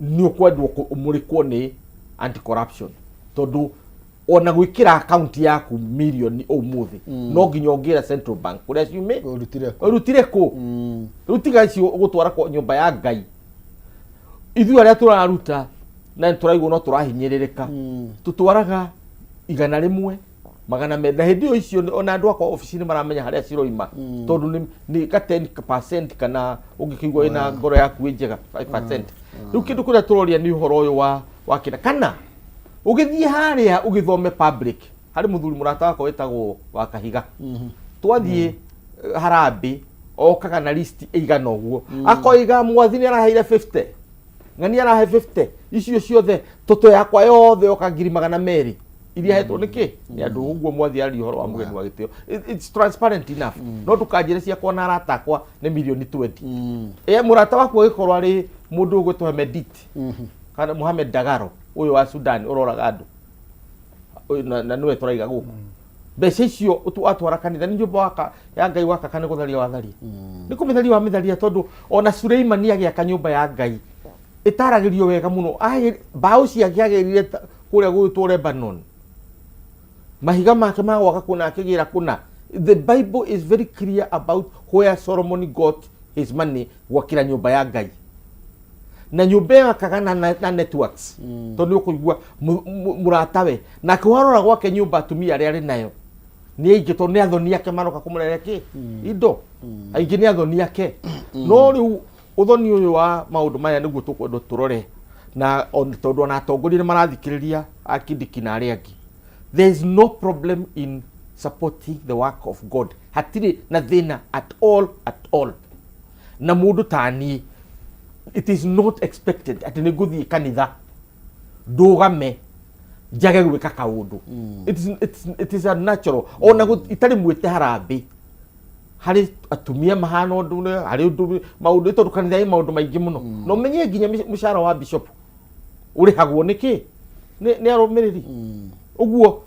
nĩ ũkwendwo ũmũrĩkwo nĩ anti corruption, tondũ ona gwĩkĩra akaunti yaku mirioni ũmũthĩ no nginya ũngĩra Central Bank kũrĩa ciumĩ. Ũrutire kũ? Ũrutire kũ? Rĩu tiga icio ũgũtwara kwa nyũmba ya Ngai, ithuĩ arĩa tũraruta na nĩ tũraigua no tũrahinyĩrĩrĩka, tũtwaraga 100, 200, na hĩndĩ ĩyo icio ona andũ akwa obici nĩ maramenya harĩa ciroima, tondũ nĩ ka 10% kana ũngĩkĩigua wĩna ngoro yaku ĩ njega, 5%. Rĩu kĩndũ kĩrĩa tũroria nĩ ũhoro ũyũ wa kĩna kana ũgĩthiĩ harĩa ũgĩthome public. Harĩ mũthuri mũrata wakwa wĩtagwo wa Kahiga, twathiĩ harambĩ, okaga na list ĩigana ũguo, akoiga Mwathi nĩ araheire 50, ng'ani arahe 50, icio ciothe toto yakwa yothe yoka 200,000 iria hetwo nĩ kĩ nĩ andũ. Ũguo Mwathi aria ũhoro wa mũgeni wa gĩtĩo. It's transparent enough, no ndũkanjĩre ciakwa na arata akwa nĩ mirioni 20. Mũrata waku agĩkorwo arĩ mũndũ ũgwĩtwo Hemedit kana Mohamed Dagalo ũyũ wa Sudan ũroraga andũ. Ũyũ na nĩwe tũraiga gũkũ mbeca icio watwara kanitha nĩ nyũmba waka ya Ngai waka kana gũtharia watharia, nĩ kũmĩtharia wamĩtharia, tondũ ona Suleimani agĩaka nyũmba ya Ngai ĩtaragĩrio wega mũno. Mbaũ ciake agĩrire Kũrĩa gwĩtwo Lebanon, mahiga make ma gwaka kũna akĩgĩra kũna. The Bible is very clear about where Solomon got his money gwakĩra nyũmba ya Ngai, na nyũmba ĩyo akaga na networks, tondũ nĩ ũkũigua mũratawe nake warora gwake nyũmba, atumia arĩa arĩ nayo nĩ aingĩ, tondũ nĩ athoni ake maroka kũmũrere kĩ indo, aingĩ nĩ athoni ake. No rĩu ũthoni ũyũ wa maũndũ maya nĩguo tũkwenda tũrore na tondũ ona atongoria nĩ marathikĩrĩria akindiki na arĩa angĩ. There is no problem in supporting the work of God, hatirĩ na thĩna at all, at all. Na mũndũ ta niĩ, it is not expected atĩ nĩ ngũthiĩ kanitha ndũgame njage gwĩka kaũndũ. It is a natural ona itarĩ mwĩte harambĩ harĩ atumia mahana ũndũ harĩ ũndũ maũndũ, tondũ kanitha ĩ maũndũ maingĩ mũno. Na ũmenye nginya mũcara wa bishop ũrĩhagwo nĩ kĩ? Nĩ arũmĩrĩri. Ũguo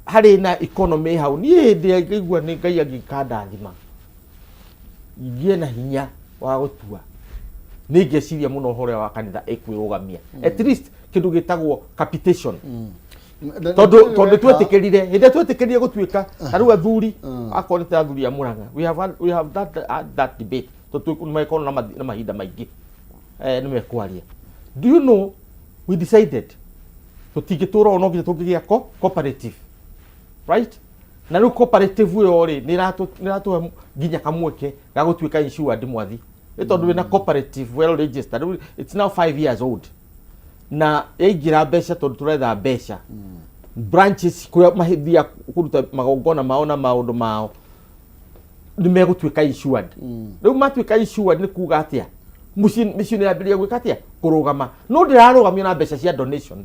harĩ na economy hau. Niĩ hĩndĩ ĩrĩa ngaigua nĩ Ngai angĩkandathima ngĩe na hinya wa gũtua, nĩ ngeciria mũno ũhoro ũrĩa wa kanitha ĩkwĩrũgamia, at least kĩndũ gĩtagwo capitation, tondũ twetĩkĩrire, hĩndĩ ĩrĩa twetĩkĩrire gũtuĩka ta rĩu athuri, akorwo nĩ ta athuri a Murang'a, we have that debate, tondũ nĩmekorwo na mahinda maingĩ, nĩ mekwaria. Do you know we decided tũtingĩtũra ũũ, no nginya tũngĩgĩa cooperative, right? Na rĩu cooperative ĩyo rĩ, nĩ ĩratũhe nginya kamweke ga gũtuĩka insured, mwathi, nĩ tondũ wĩna cooperative well registered. Rĩu it's now 5 years old na yaingĩra mbeca, tondũ tũretha mbeca branches kũrĩa mahĩthia kũruta magongona mao na maũndũ mao nĩ megũtuĩka insured. Rĩu matuĩka insured nĩ kuga atĩa? Mũciĩ mĩciĩ nĩ yambĩrĩria gwĩka atĩa? Kũrũgama. No ndĩrarũgamio na mbeca cia donation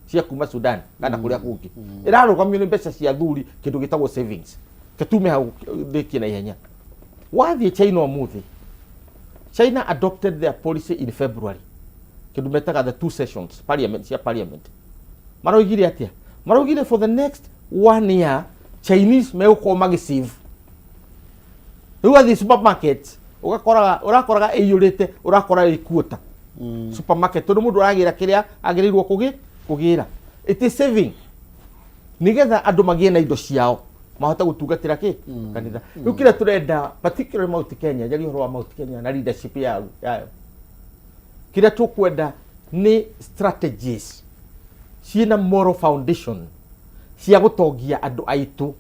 cia kuma Sudan kana kũrĩa kũngĩ, ĩrarũgamio nĩ mbeca cia thuri, kĩndũ gĩtagwo savings. Ketume hau ndĩkie na ihenya. Wathiĩ China ũmũthĩ, China adopted their policy in February, kĩndũ metaga the two sessions parliament cia parliament. Maroigire atĩa? Maroigire for the next one year Chinese megũkorwo magĩsave. Rĩu wathiĩ supermarket ũgakoraga, ũrakoraga ĩiyũrĩte, ũrakora ĩkuota supermarket, tondũ mũndũ aragĩra kĩrĩa agĩrĩirwo kũgĩra. It is saving nigetha andũ magĩe na indo ciao mahote gũtungatĩra kĩ kanitha. Rĩu kĩrĩa tũrenda, particularly Mount Kenya, njarie ũhoro wa Mount Kenya na leadership yayo, kĩrĩa tũkwenda nĩ strategies ciĩna moral foundation cia gũtongia andũ aitũ,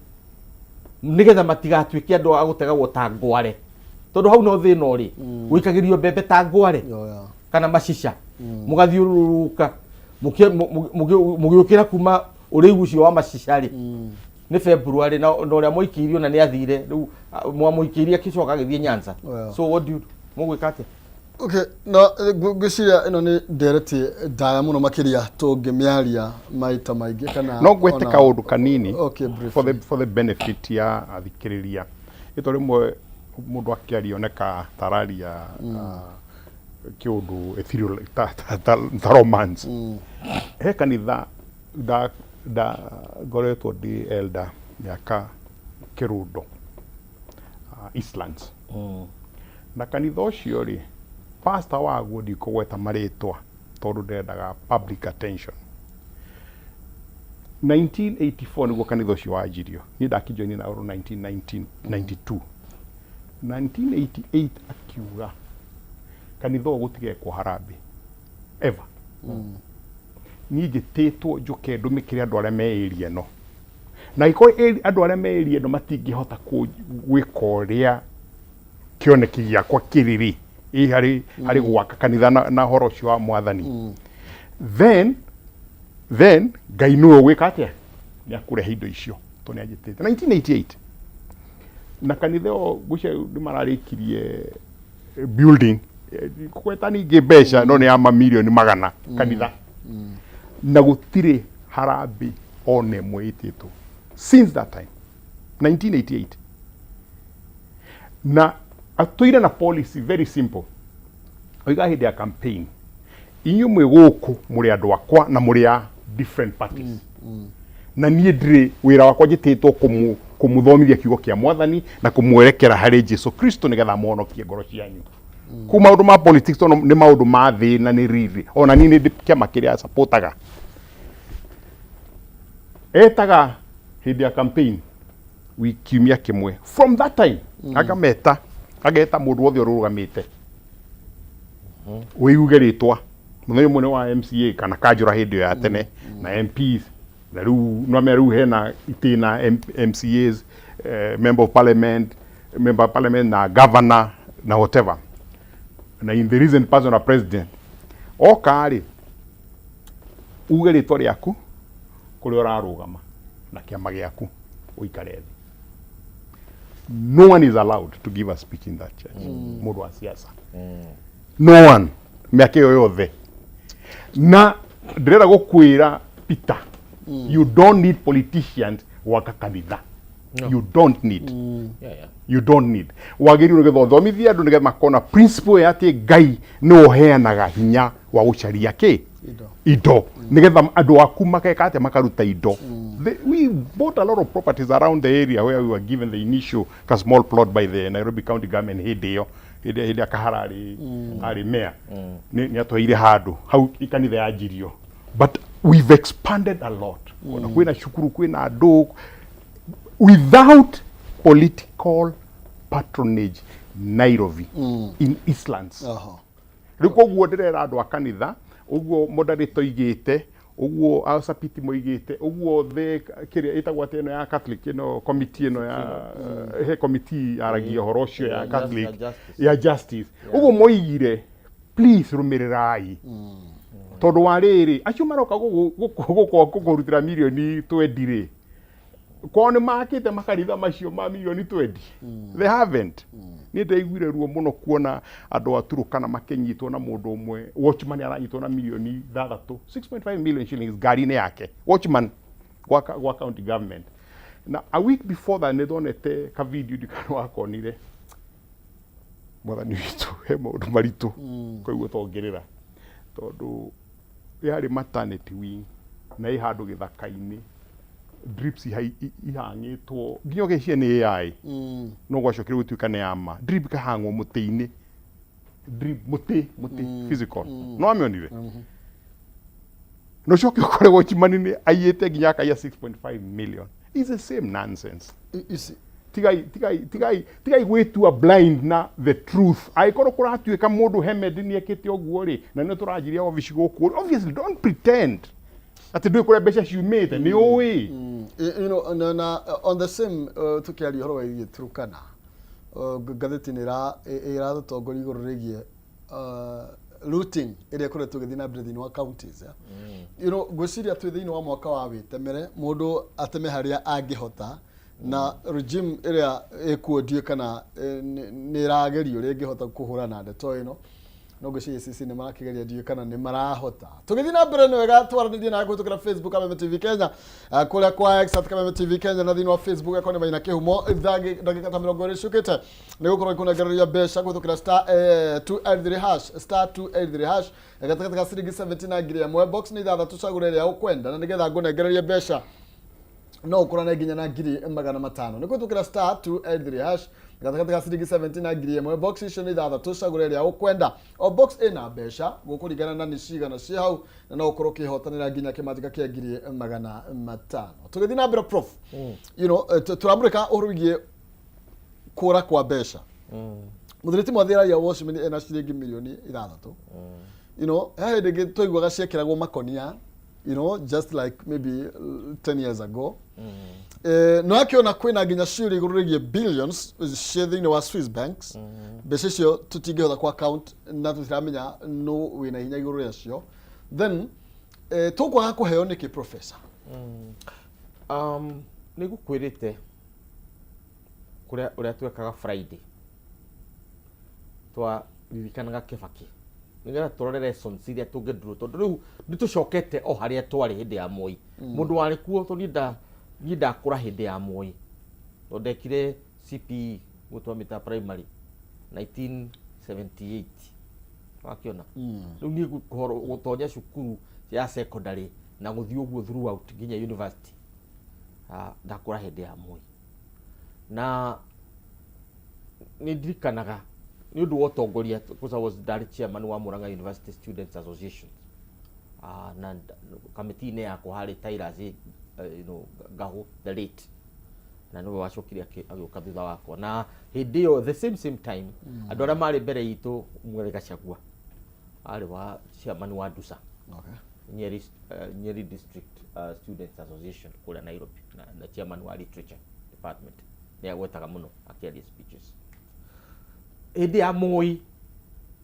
nigetha matigatuĩke andũ a gũtegagwo ta ngware, tondũ hau no thĩna ũrĩ gũikagĩrio mbembe ta ngware kana macica, mũgathiũrũrũka mũgĩũkĩra kuma ũrĩu ũcio wa macica rĩ. Nĩ February na ũrĩa mũikĩirio na nĩ athire rĩu, mwamũikĩirie akĩcoka agĩthiĩ Nyanza. So what do you mũgwĩka atĩa? Okay, na ngwĩciria ĩno nĩ ndereti ndaya mũno makĩria tũngĩmĩaria maita maingĩ kana No ngwete kaũndũ kanini. Okay, briefly. For the benefit ya athikĩrĩria, ĩto rĩmwe mũndũ akĩaria oneka tararia kĩũndũ ethereal ta romance. He kanitha nda ngoretwo ndĩ elder mĩaka kĩrũndo, Eastlands, na kanitha ũcio rĩ, pastor waguo, ndikũgweta marĩtwa tondũ ndendaga public attention, 1984 nĩguo kanitha ũcio wanjirio. Niĩ ndakĩjoini na oro 1992. 1988 akiuga kanitha ũyũ gũtigekwo harambĩ ever. Niĩ njĩtĩtwo njũke ndũmĩkĩre andũ arĩa me area ĩno, na angĩkorwo andũ arĩa me area ĩno matingĩhota gwĩka ũrĩa kĩoneki gĩakwa kĩrĩ rĩ, ĩ harĩ gwaka kanitha na ũhoro ũcio wa mwathani, then Ngai nĩwe ũgwĩka atĩa? Nĩ akũrehe indo icio, tondũ nĩ anjĩtĩte 1988. Na kanitha ĩyo ngwĩciria nĩ mararĩkirie building, kũgweta ningĩ mbeca no nĩ ya mamirioni magana kanitha, na gũtirĩ harambĩ ona ĩmwe ĩtĩtwo since that time, 1988. Na atũire na policy very simple, oiga hĩndĩ ya campaign, "Inyuĩ mwĩ gũkũ mũrĩ andũ akwa na mũrĩ a different parties, na niĩ ndirĩ wĩra wakwa, njĩtĩtwo kũmũthomithia kiugo kĩa mwathani na kũmwerekera harĩ Jesu Kristo nĩgetha mũhonokie ngoro cianyu ku maũndũ ma politics, tondũ nĩ maũndũ ma thĩ na nĩ riri, ona niĩ nĩ ndĩ kĩama kĩrĩa supportaga." Etaga hĩndĩ ya campaign kiumia kĩmwe. From that time akameta, ageta mũndũ wothe ũrũgamĩte, wĩuge rĩtwa mũthenya ũmwe nĩ wa MCA kana kanjũra hĩndĩ ĩyo ya tene na MPs, na rĩu nwamenya rĩu hena itĩna MCAs, member of parliament, member of parliament na governor na whatever, na in the recent past na president. Oka rĩ, uge rĩtwa rĩaku, kũrĩa ũrarũgama na kĩama gĩaku, ũikare thĩ. No one is allowed to give a speech in that church, mũndũ wa siasa, no one. Mĩaka ĩyo yothe, na ndĩrenda gũkwĩra, Peter, you don't need politicians gwaka kanitha. You don't need. You don't need. Wagĩrĩirwo nĩgetha ũthomithie andũ, nĩgetha makona principle ya atĩ Ngai nĩwe ũheanaga hinya wa gũcaria kĩ? Indo. Indo, nĩgetha andũ aku makeka atĩa? Makaruta indo. We bought a lot of properties around the area where we were given the initial ka small plot by the Nairobi County Government hĩndĩ ĩyo, hĩndĩ ĩrĩa Kahara arĩ mayor. Nĩ atweire handũ hau kanitha yanjirio, but we've expanded a lot. Ona kwĩna cukuru, kwĩna andũ without political patronage, Nairobi in Eastlands. Rĩu koguo ndĩrera andũ a kanitha ũguo moderator oigĩte ũguo, asapiti moigĩte ũguo, the kĩrĩa ĩtagwo atĩ ĩno ya Catholic, ĩno committee, ĩno ya he committee yaragia ũhoro ũcio ya Catholic. Ya justice. Ya justice, ũguo moigire, please rũmĩrĩrai, tondũ wa rĩrĩ, acio maroka gũkũrutĩra mirioni 20 rĩ, kwao nĩ makĩte makanitha macio ma mirioni 20? They haven't. Niĩ ndaiguire ruo mũno kuona andũ a Turukana makĩnyitwo na mũndũ ũmwe watchman aranyitwo na mirioni 6, 6.5 million shillings ngari-inĩ yake, watchman gwa county government. Na a week before that nĩ ndonete ka video, ndikana wakonire. Mwathani witũ, he maũndũ maritũ koguo tongerera, tondũ yarĩ maternity wing na ĩ handũ gĩthaka-inĩ, drips ihang'ĩtwo nginya ũgeciria nĩ AI, no gwacokire gũtuĩka nĩ ama drip ikahang'wo mũtĩ-inĩ, drip mũtĩ physical, no amĩonire. No coke ũkore watchman nĩ aiyĩte nginya akaiya 6.5 million. It's the same nonsense. You see, Tigai, tigai, tigai, tigai gwĩtua blind na the truth. Angĩkorwo kũratuĩka mũndũ Hemed nĩ ekĩte ũguo rĩ, na nĩ tũranjiria obici gũkũ, obviously don't pretend atĩ ndũĩ kũrĩa mbeca ciumĩte, nĩ ũĩ. Na on the same, tukiaria ũhoro wĩgiĩ Turkana, ngathĩti nĩ ĩratũtongoria igũrũ rĩgiĩ looting ĩrĩa ĩkoretwo ĩgĩthiĩ na mbere thĩinĩ wa counties, yeah? Ngwĩciria twĩ thĩinĩ wa mwaka wa wĩtemere, mũndũ ateme harĩa angĩhota, na regime ĩrĩa ĩkuo ndiũĩ kana nĩ ĩrageria ũrĩa ĩngĩhota kũhũrana na ndeto ĩno, no ngwĩciria CC nĩ marakĩgeria, ndiũĩ kana nĩ marahota. Tũgĩthiĩ na mbere, nĩ wega twaranĩrie nawe kũhĩtũkĩra Facebook Kameme TV Kenya, kũrĩa kwa X @KamemeTV Kenya, na thĩinĩ wa Facebook ĩkorwo nĩ Maina Kĩhumo. Ndagĩka ta 20 ciũkĩte nĩ gũkorwo ikũnengereria mbeca kũhĩtũkĩra *283#, *283#, gatagatĩ ga ciringi 70 na 1000. Box nĩ ithathatũ, cagũra ĩrĩa ũkwenda, na nĩgetha ngũnengererie mbeca no ũkorane nginya na 500,000 nĩ kũhĩtũkĩra *283# gatagatĩ ga ciringi 70 na 1000. Box icio nĩ ithathatũ, cagũra ĩrĩa ũkwenda. O box ĩna mbeca gũkũringana na nĩ cigana ciĩ hau, na no ũkorwo ũkĩhotanĩra nginya kĩmanjĩka kĩa 500,000. Tũgĩthiĩ na mbere, Prof, tũramũrĩka ũhoro wĩgiĩ kũra kwa mbeca. Mũthuri Mwathi aragia Washington ena ciringi mirioni 6. He hĩndĩ ĩngĩ twaiguaga ciekĩragwo makonia, just like maybe 10 years ago. No akĩona kwĩna nginya ciũria igũrũ rĩgiĩ billions ciĩ thĩinĩ wa Swiss banks. Mbeca icio tũtingĩhota kwa account na tũtiramenya no wĩna hinya igũrũ rĩacio. Then tũkwaga kũheo nĩkĩ, Professor? Nĩ ngũkwĩrĩte kũrĩa ũrĩa twekaga Friday, twaririkanaga Kĩbakĩ nĩgetha tũrore lessons iria tũngĩdraw, tondũ rĩu nĩ tũcokete o harĩa twarĩ hĩndĩ ya Moi. Mũndũ warĩ kuo, tondũ niĩ ndakũra hĩndĩ ya Moi, tondũ ndekire CPE, guo twamĩta primary, 1978. Wakĩona rĩu niĩ gũtonya cukuru ya secondary na gũthiĩ ũguo throughout nginya university. Ah, ndakũra hĩndĩ ya Moi, na nĩ ndirikanaga nĩ ũndũ wa ũtongoria, because I was ndarĩ chairman wa Murang'a University Students Association. Na kamĩtĩ-inĩ yakwa harĩ Tyrus, Ngahũ the late, na nĩwe wacokire agĩũka thutha wakwa. Na hĩndĩ ĩyo, the same same time, andũ arĩa marĩ mbere itũ, ũmwe Gachagua arĩ wa chairman wa Ndusa, Nyeri, Nyeri District Students Association kũrĩa Nairobi, na chairman wa literature department, nĩ agwetaga mũno akĩaria speeches. Hĩndĩ ya Moi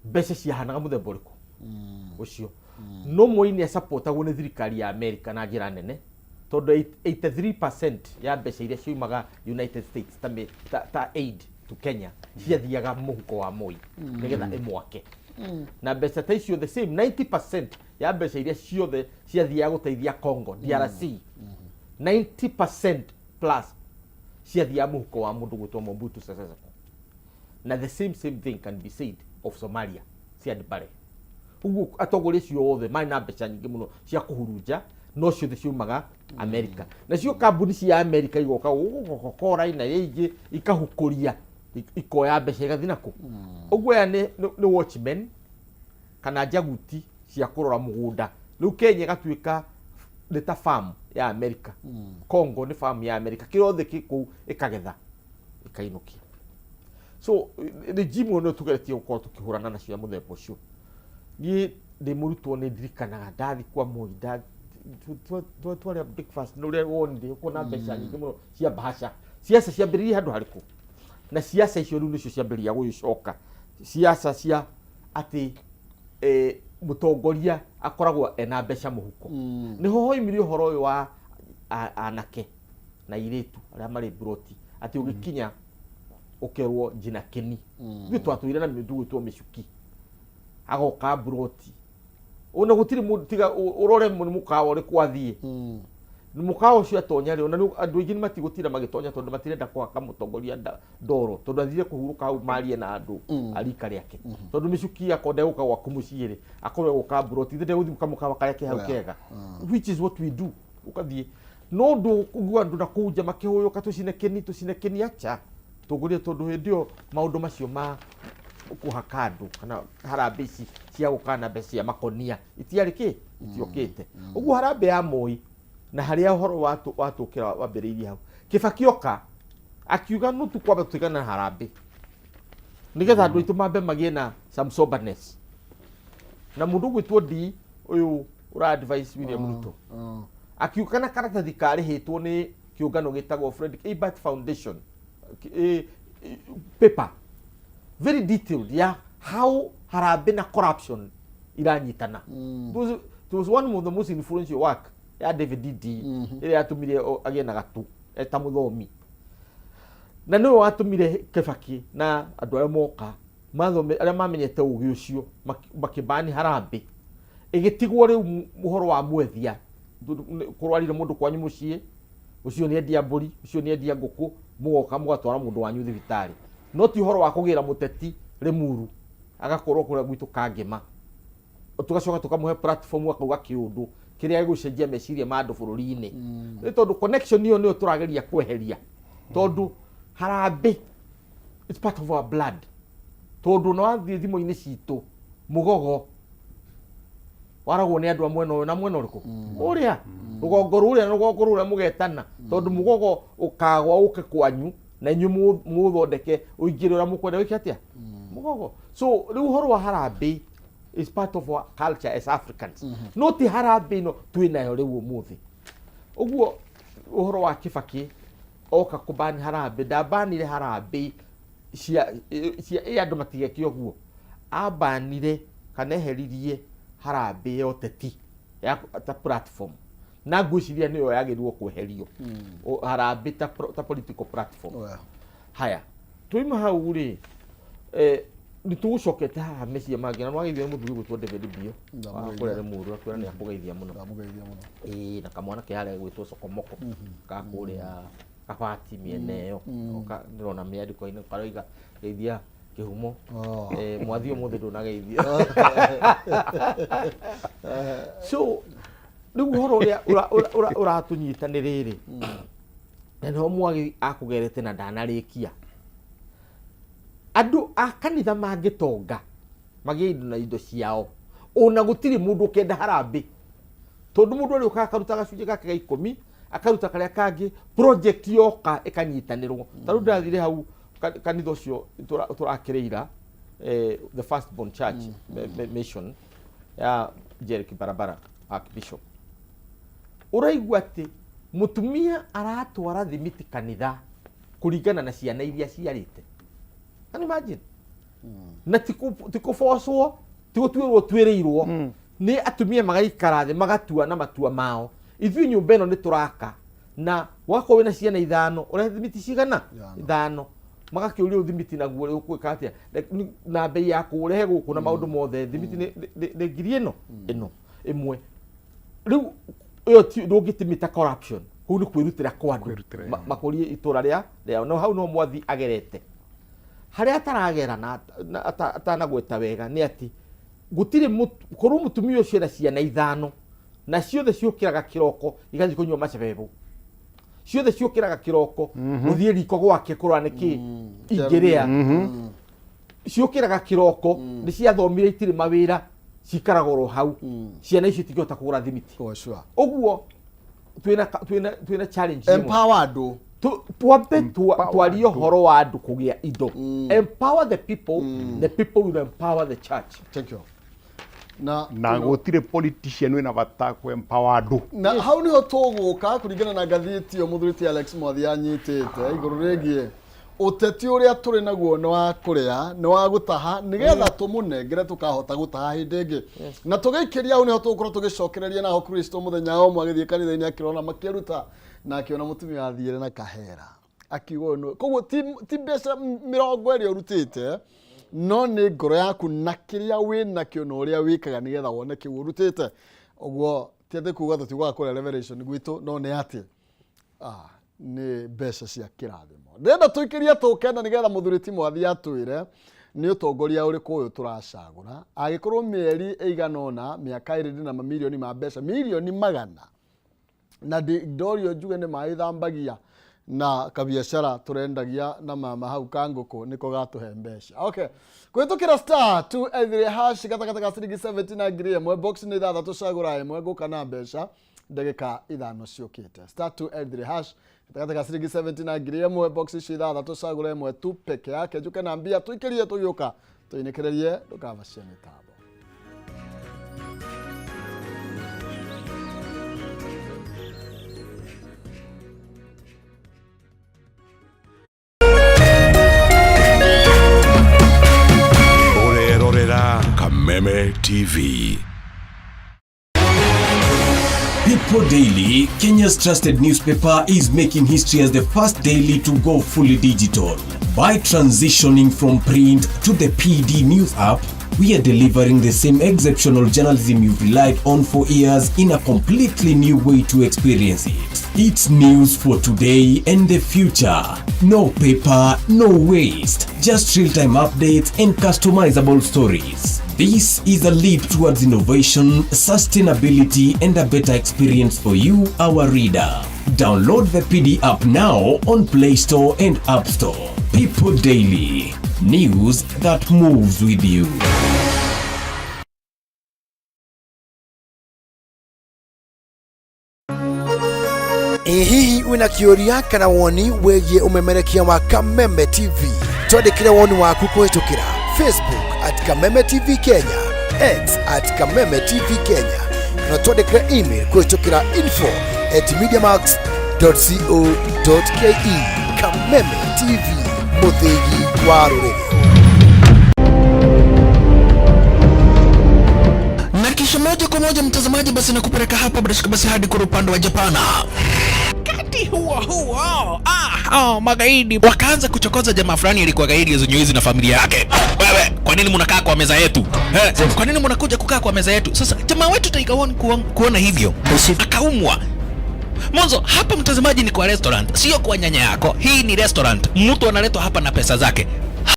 mbeca ciahanaga mũthemba ũrĩkũ ũcio? No Moi nĩ acapotagwo nĩ thirikari ya America na njĩra nene, tondũ 83% ya mbeca iria ciumaga United States ta aid to Kenya ciathiaga mũhuko wa Moi nĩgetha ĩmwake. Na mbeca ta icio, the same 90% ya mbeca iria ciothe ciathiaga gũteithia Congo DRC, 90% plus ciathiaga mũhuko wa mũndũ gwĩtwo Mobutu Sese Seko. Na the same same thing can be said of Somalia, Siad Barre. Ũguo atongoria acio othe marĩ na mbeca nyingĩ mũno cia kũhurunja, no ciothe ciumaga America. Nacio kambuni cia America igoka gũkũ, Coca-Cola na iria ingĩ, ikahukũria, ikoya mbeca igathiĩ nakũ. Ũguo aya nĩ watchmen kana njaguti cia kũrora mũgũnda. Rĩu Kenya ĩgatuĩka nĩ ta farm ya America, Congo nĩ farm ya America, kĩrĩa othe kĩ kũu ĩkagetha ĩkainũkia. So regime ĩyo nĩyo tũgeretie gũkorwo tũkĩhũrana nacio ya mũthemba ũcio. Niĩ ndĩ mũrutwo nĩ ndirikanaga ndathi kwa Moi, twarĩa breakfast na ũrĩa wonire ũkona mbeca nyingĩ mũno cia bahasha. Ciaca ciambĩrĩirie handũ harĩkũ? Na ciaca icio rĩu nĩcio ciambĩrĩria gũgĩcoka, ciaca cia atĩ mũtongoria akoragwo ena mbeca mũhuko. Nĩho hoimire ũhoro ũyũ wa anake na airĩtu arĩa marĩ mburoti, atĩ ũgĩkinya ũkerwo njina kĩni. Ithuĩ twatũire na mĩndũ gwĩtwo mĩcuki, agoka mburoti ona gũtirĩ mũndũ tiga ũrore nĩ mũkawa ũrĩkũ athiĩ. Nĩ mũkawa ũcio atonya rĩ, ona andũ aingĩ nĩ matigũtinda magĩtonya tondũ matirenda kũhaka mũtongoria ndoro, tondũ athire kũhurũka hau marie na andũ a rika rĩake. Tondũ mĩcuki akorwo ndegũka gwaku mũciĩ rĩ, akorwo egũka mburoti, ithe ndegũthiĩ kamũkawa karĩa ke hau kega, which is what we do. Ũgathiĩ no ndũ ũguo andũ na kũu nja makĩhũyũka, tũcine kĩni, tũcine kĩni, acha tũgũrie, tondũ hĩndĩ ĩyo maũndũ macio ma kũhaka andũ kana harambĩ ici cia gũka na mbeca cia makonia itiarĩ kĩ itiokĩte. Ũguo harambĩ ya Moi na harĩa ũhoro watũkĩra wambĩrĩirie hau. Kĩbaki oka akiuga no tukwamba tũtigane na harambĩ nĩgetha andũ aitũ mambe magĩe na some soberness. Na mũndũ ũgwĩtwo D ũyũ ũra advise William Ruto akiuga na karatathi karĩhĩtwo nĩ kĩũngano gĩtagwo Fred Ebert Foundation, paper very detailed ya how harambĩ na corruption iranyitana. It was one of the most influential work ya David D ĩrĩa yatũmire agĩe na gatu eta mũthomi, na nĩwe watũmire Kĩbaki na andũ arĩa moka mathome, arĩa mamenyete ũgĩ ũcio, makĩbani harambĩ. Ĩgĩtigwo rĩu ũhoro wa mwethia. Kũrwarire mũndũ kwanyu mũciĩ, ũcio nĩ endia mbũri, ũcio nĩ endia ngũkũ, mũgoka mũgatwara mũndũ wanyu thibitarĩ, no ti ũhoro wa kũgĩra mũteti Rĩmuru agakorwo kũrĩa gwitũ Kangema, tũgacoka tũkamũhe platform akauga kĩũndũ kĩrĩa gĩgũcenjia meciria ma andũ bũrũri-inĩ. Nĩ tondũ connection ĩyo nĩyo tũrageria kweheria, tondũ harambĩ it's part of our blood. Tondũ ona wathiĩ thimũ-inĩ citũ, mũgogo waragwo nĩ andũ a mwena ũyũ na mwena ũrĩkũ, ũrĩa rũgongo rũrĩa na rũgongo rũrĩa, mũgetana, tondũ mũgogo ũkagwa ũke kwanyu na inyuĩ mũũthondeke ũingĩre ũrĩa mũkwenda wĩke atĩa mũgogo. So rĩu ũhoro wa harambĩ is part of our culture as Africans, no ti harambĩ ĩno twĩ nayo rĩu ũmũthĩ. Ũguo ũhoro wa Kĩbakĩ oka kũbani harambĩ, ndabanire harambĩ cia ĩ andũ matigeke ũguo. Abanire kana eheririe harambĩ ya ũteti ya ta platform, na ngwĩciria nĩyo yagĩrĩirwo kweherio. Harambĩ ta political platform. Haya, twaima hau rĩ, nĩ tũgũcokete haha meciria mangĩ na nĩwageithio nĩ mũthuri gwĩtwo David Bio wa Ndamũgeithia. kũrĩa Rĩmuru, akwĩra nĩ akũgeithia mũno. Ndamũgeithia mũno. Ĩĩ, na kamwana ke harĩa gwĩtwo Sokomoko ka kũrĩa Kabati mĩena ĩyo. Oka ndĩrona mĩandĩko-inĩ karoiga geithia kĩhumo. Oh. Mwathi ũmũthĩ ndũnageithia. So rĩu ũhoro ũrĩa ũratũnyita nĩ rĩrĩ, na nĩho Mwagi akũgerete na ndanarĩkia. Andũ a kanitha mangĩtonga magĩe indo na indo ciao, ona gũtirĩ mũndũ ũkenda harambĩ. Tondu mundu ariuka akaruta gacunjĩ gake ga 10, akaruta karĩa kangĩ, project yoka ĩkanyitanĩrwo. Ta rĩu ndathire hau kanitha ũcio tũrakĩrĩira, the First Born Church Mission ya Jerick Barabara Archbishop, ũraigua atĩ mũtumia aratwara thimiti kanitha kũringana na ciana iria ciarĩte. Can you imagine? Na ti kũbocwo, ti gũtuĩrwo twĩrĩirwo, nĩ atumia magaikara thĩ magatua na matua mao, ithuĩ nyũmba ĩno nĩ tũraka, na wakorwo wĩna ciana 5, ũrehe thimiti cigana? 5. 5. Magakĩũrio thimiti naguo rĩ ũkwĩka atĩa na bei ya kũũrehe gũkũ na maũndũ mothe, thimiti nĩ ngiri ĩno ĩno ĩmwe. Rĩu ĩyo ndũngĩtĩmĩta corruption, kũu nĩ kwĩrutĩra kwa andũ. Kwĩrutĩra, Makũrie itũra rĩao. No hau no mwathi agerete harĩa ataragera na atanagweta wega nĩ atĩ gũtirĩ korwo mũtumia ũcio ena ciana 5 na ciothe ciũkĩraga kĩroko igathiĩ kũnyua macebebo, ciothe ciũkĩraga kĩroko gũthiĩ riko gwake kũrora nĩkĩ ingĩrĩa, ciũkĩraga kĩroko nĩ ciathomire itirĩ mawĩra, cikaraga oro hau, ciana icio itingĩhota kũgũra thimiti. Oh, sure. Ũguo twĩna challenge ĩmwe. Empower andũ. Twambe Empower twarie andũ. ũhoro wa andũ kũgĩa indo. Empower the people, the people will empower the church. Thank you. Na na gũtirĩ politician wĩna bata kũ empower andũ. Na hau niho tũgũka kũringana na ngathĩti ĩyo mũthuri ti Alex Mwathi anyitĩte igũrũ rĩgiĩ ũteti ũrĩa tũrĩ naguo nĩ wa kũrĩa, nĩ wa gũtaha, nĩgetha tũmũnengere tũkahota gũtaha hĩndĩ ĩngĩ. Na tũgĩikĩria hau nĩho tũgũkorwo tũgĩcokereria naho Kristo mũthenya ũmwe agĩthiĩ kanitha-inĩ akĩrona makĩruta na akĩona mũtumia athiĩre na kahera akiuga ũyũ nĩwe. Koguo ti mbeca 20 ũrutĩte, no nĩ ngoro yaku na kĩrĩa wĩ nakĩo na ũrĩa wĩkaga nĩgetha wone kĩu ũrutĩte. Ũguo ti atĩ kuga tũtiugaga kũrĩa Revelation gwitũ, no nĩ atĩ nĩ mbeca cia kĩrathimo. Ndĩrenda tũikĩrie tũkenda nĩgetha mũthuri ti Mwathi atwĩre nĩ ũtongoria ũrĩkũ ũyũ tũracagũra. Angĩkorwo mĩeri ĩigana ũna, mĩaka 2 ndĩna mamirioni ma mbeca, mirioni 100, na ndorio njuge nĩ maĩ thambagia na kabiacara tũrendagia na mama hau ka ngũkũ nĩko gatũhe mbeca. Okay. Kũhĩtũkĩra star 283 hash gatagatĩ ga ciringi 70 na ngiri ĩmwe, box nĩ 6 cagũra ĩmwe, ngũka na mbeca ndagĩka 5 ciũkĩte. Star 283 hash gatagatĩ ga ciringi 70 na ngiri ĩmwe, box icio 6 cagũra ĩmwe tu peke yake, njuke na mbia tũikĩrie tũgĩũka tũinĩkĩrĩrie ndũkabacie mĩtambo. Ũrerorera Kameme TV. People Daily, Kenya's trusted newspaper, is making history as the first daily to go fully digital. By transitioning from print to the PD News app, we are delivering the same exceptional journalism you've relied on for years in a completely new way to experience it. It's news for today and the future. No paper, no waste, just real-time updates and customizable stories. This is a leap towards innovation, sustainability, and a better experience for you, our reader. Download the PD app now on Play Store and App Store. People Daily, news that moves with you. Ĩ hihi wĩna kĩũria kana woni wĩgiĩ ũmemerekia wa Kameme TV? Twandĩkĩre woni waku kũhĩtũkĩra Facebook at Kameme TV Kenya, X at Kameme TV Kenya, kana twandĩkĩre email kũhĩtũkĩra info at mediamax dot co dot ke. Kameme TV, mũthĩgi wa rũrĩrĩ. Na kisha moja kwa moja mtazamaji, basi nakupeleka hapa bila shaka basi hadi kwa upande wa Japana. Wakati huo huo, magaidi wakaanza kuchokoza jamaa fulani alikuwa gaidi zenye na familia yake. Wewe, kwa nini mnakaa kwa meza yetu? Kwa nini mnakuja kukaa kwa meza yetu? Sasa jamaa wetu Tiger One kuona hivyo akaumwa. Mwanzo hapa mtazamaji ni kwa restaurant, sio kwa nyanya yako. Hii ni restaurant. Mtu analetwa hapa na pesa zake.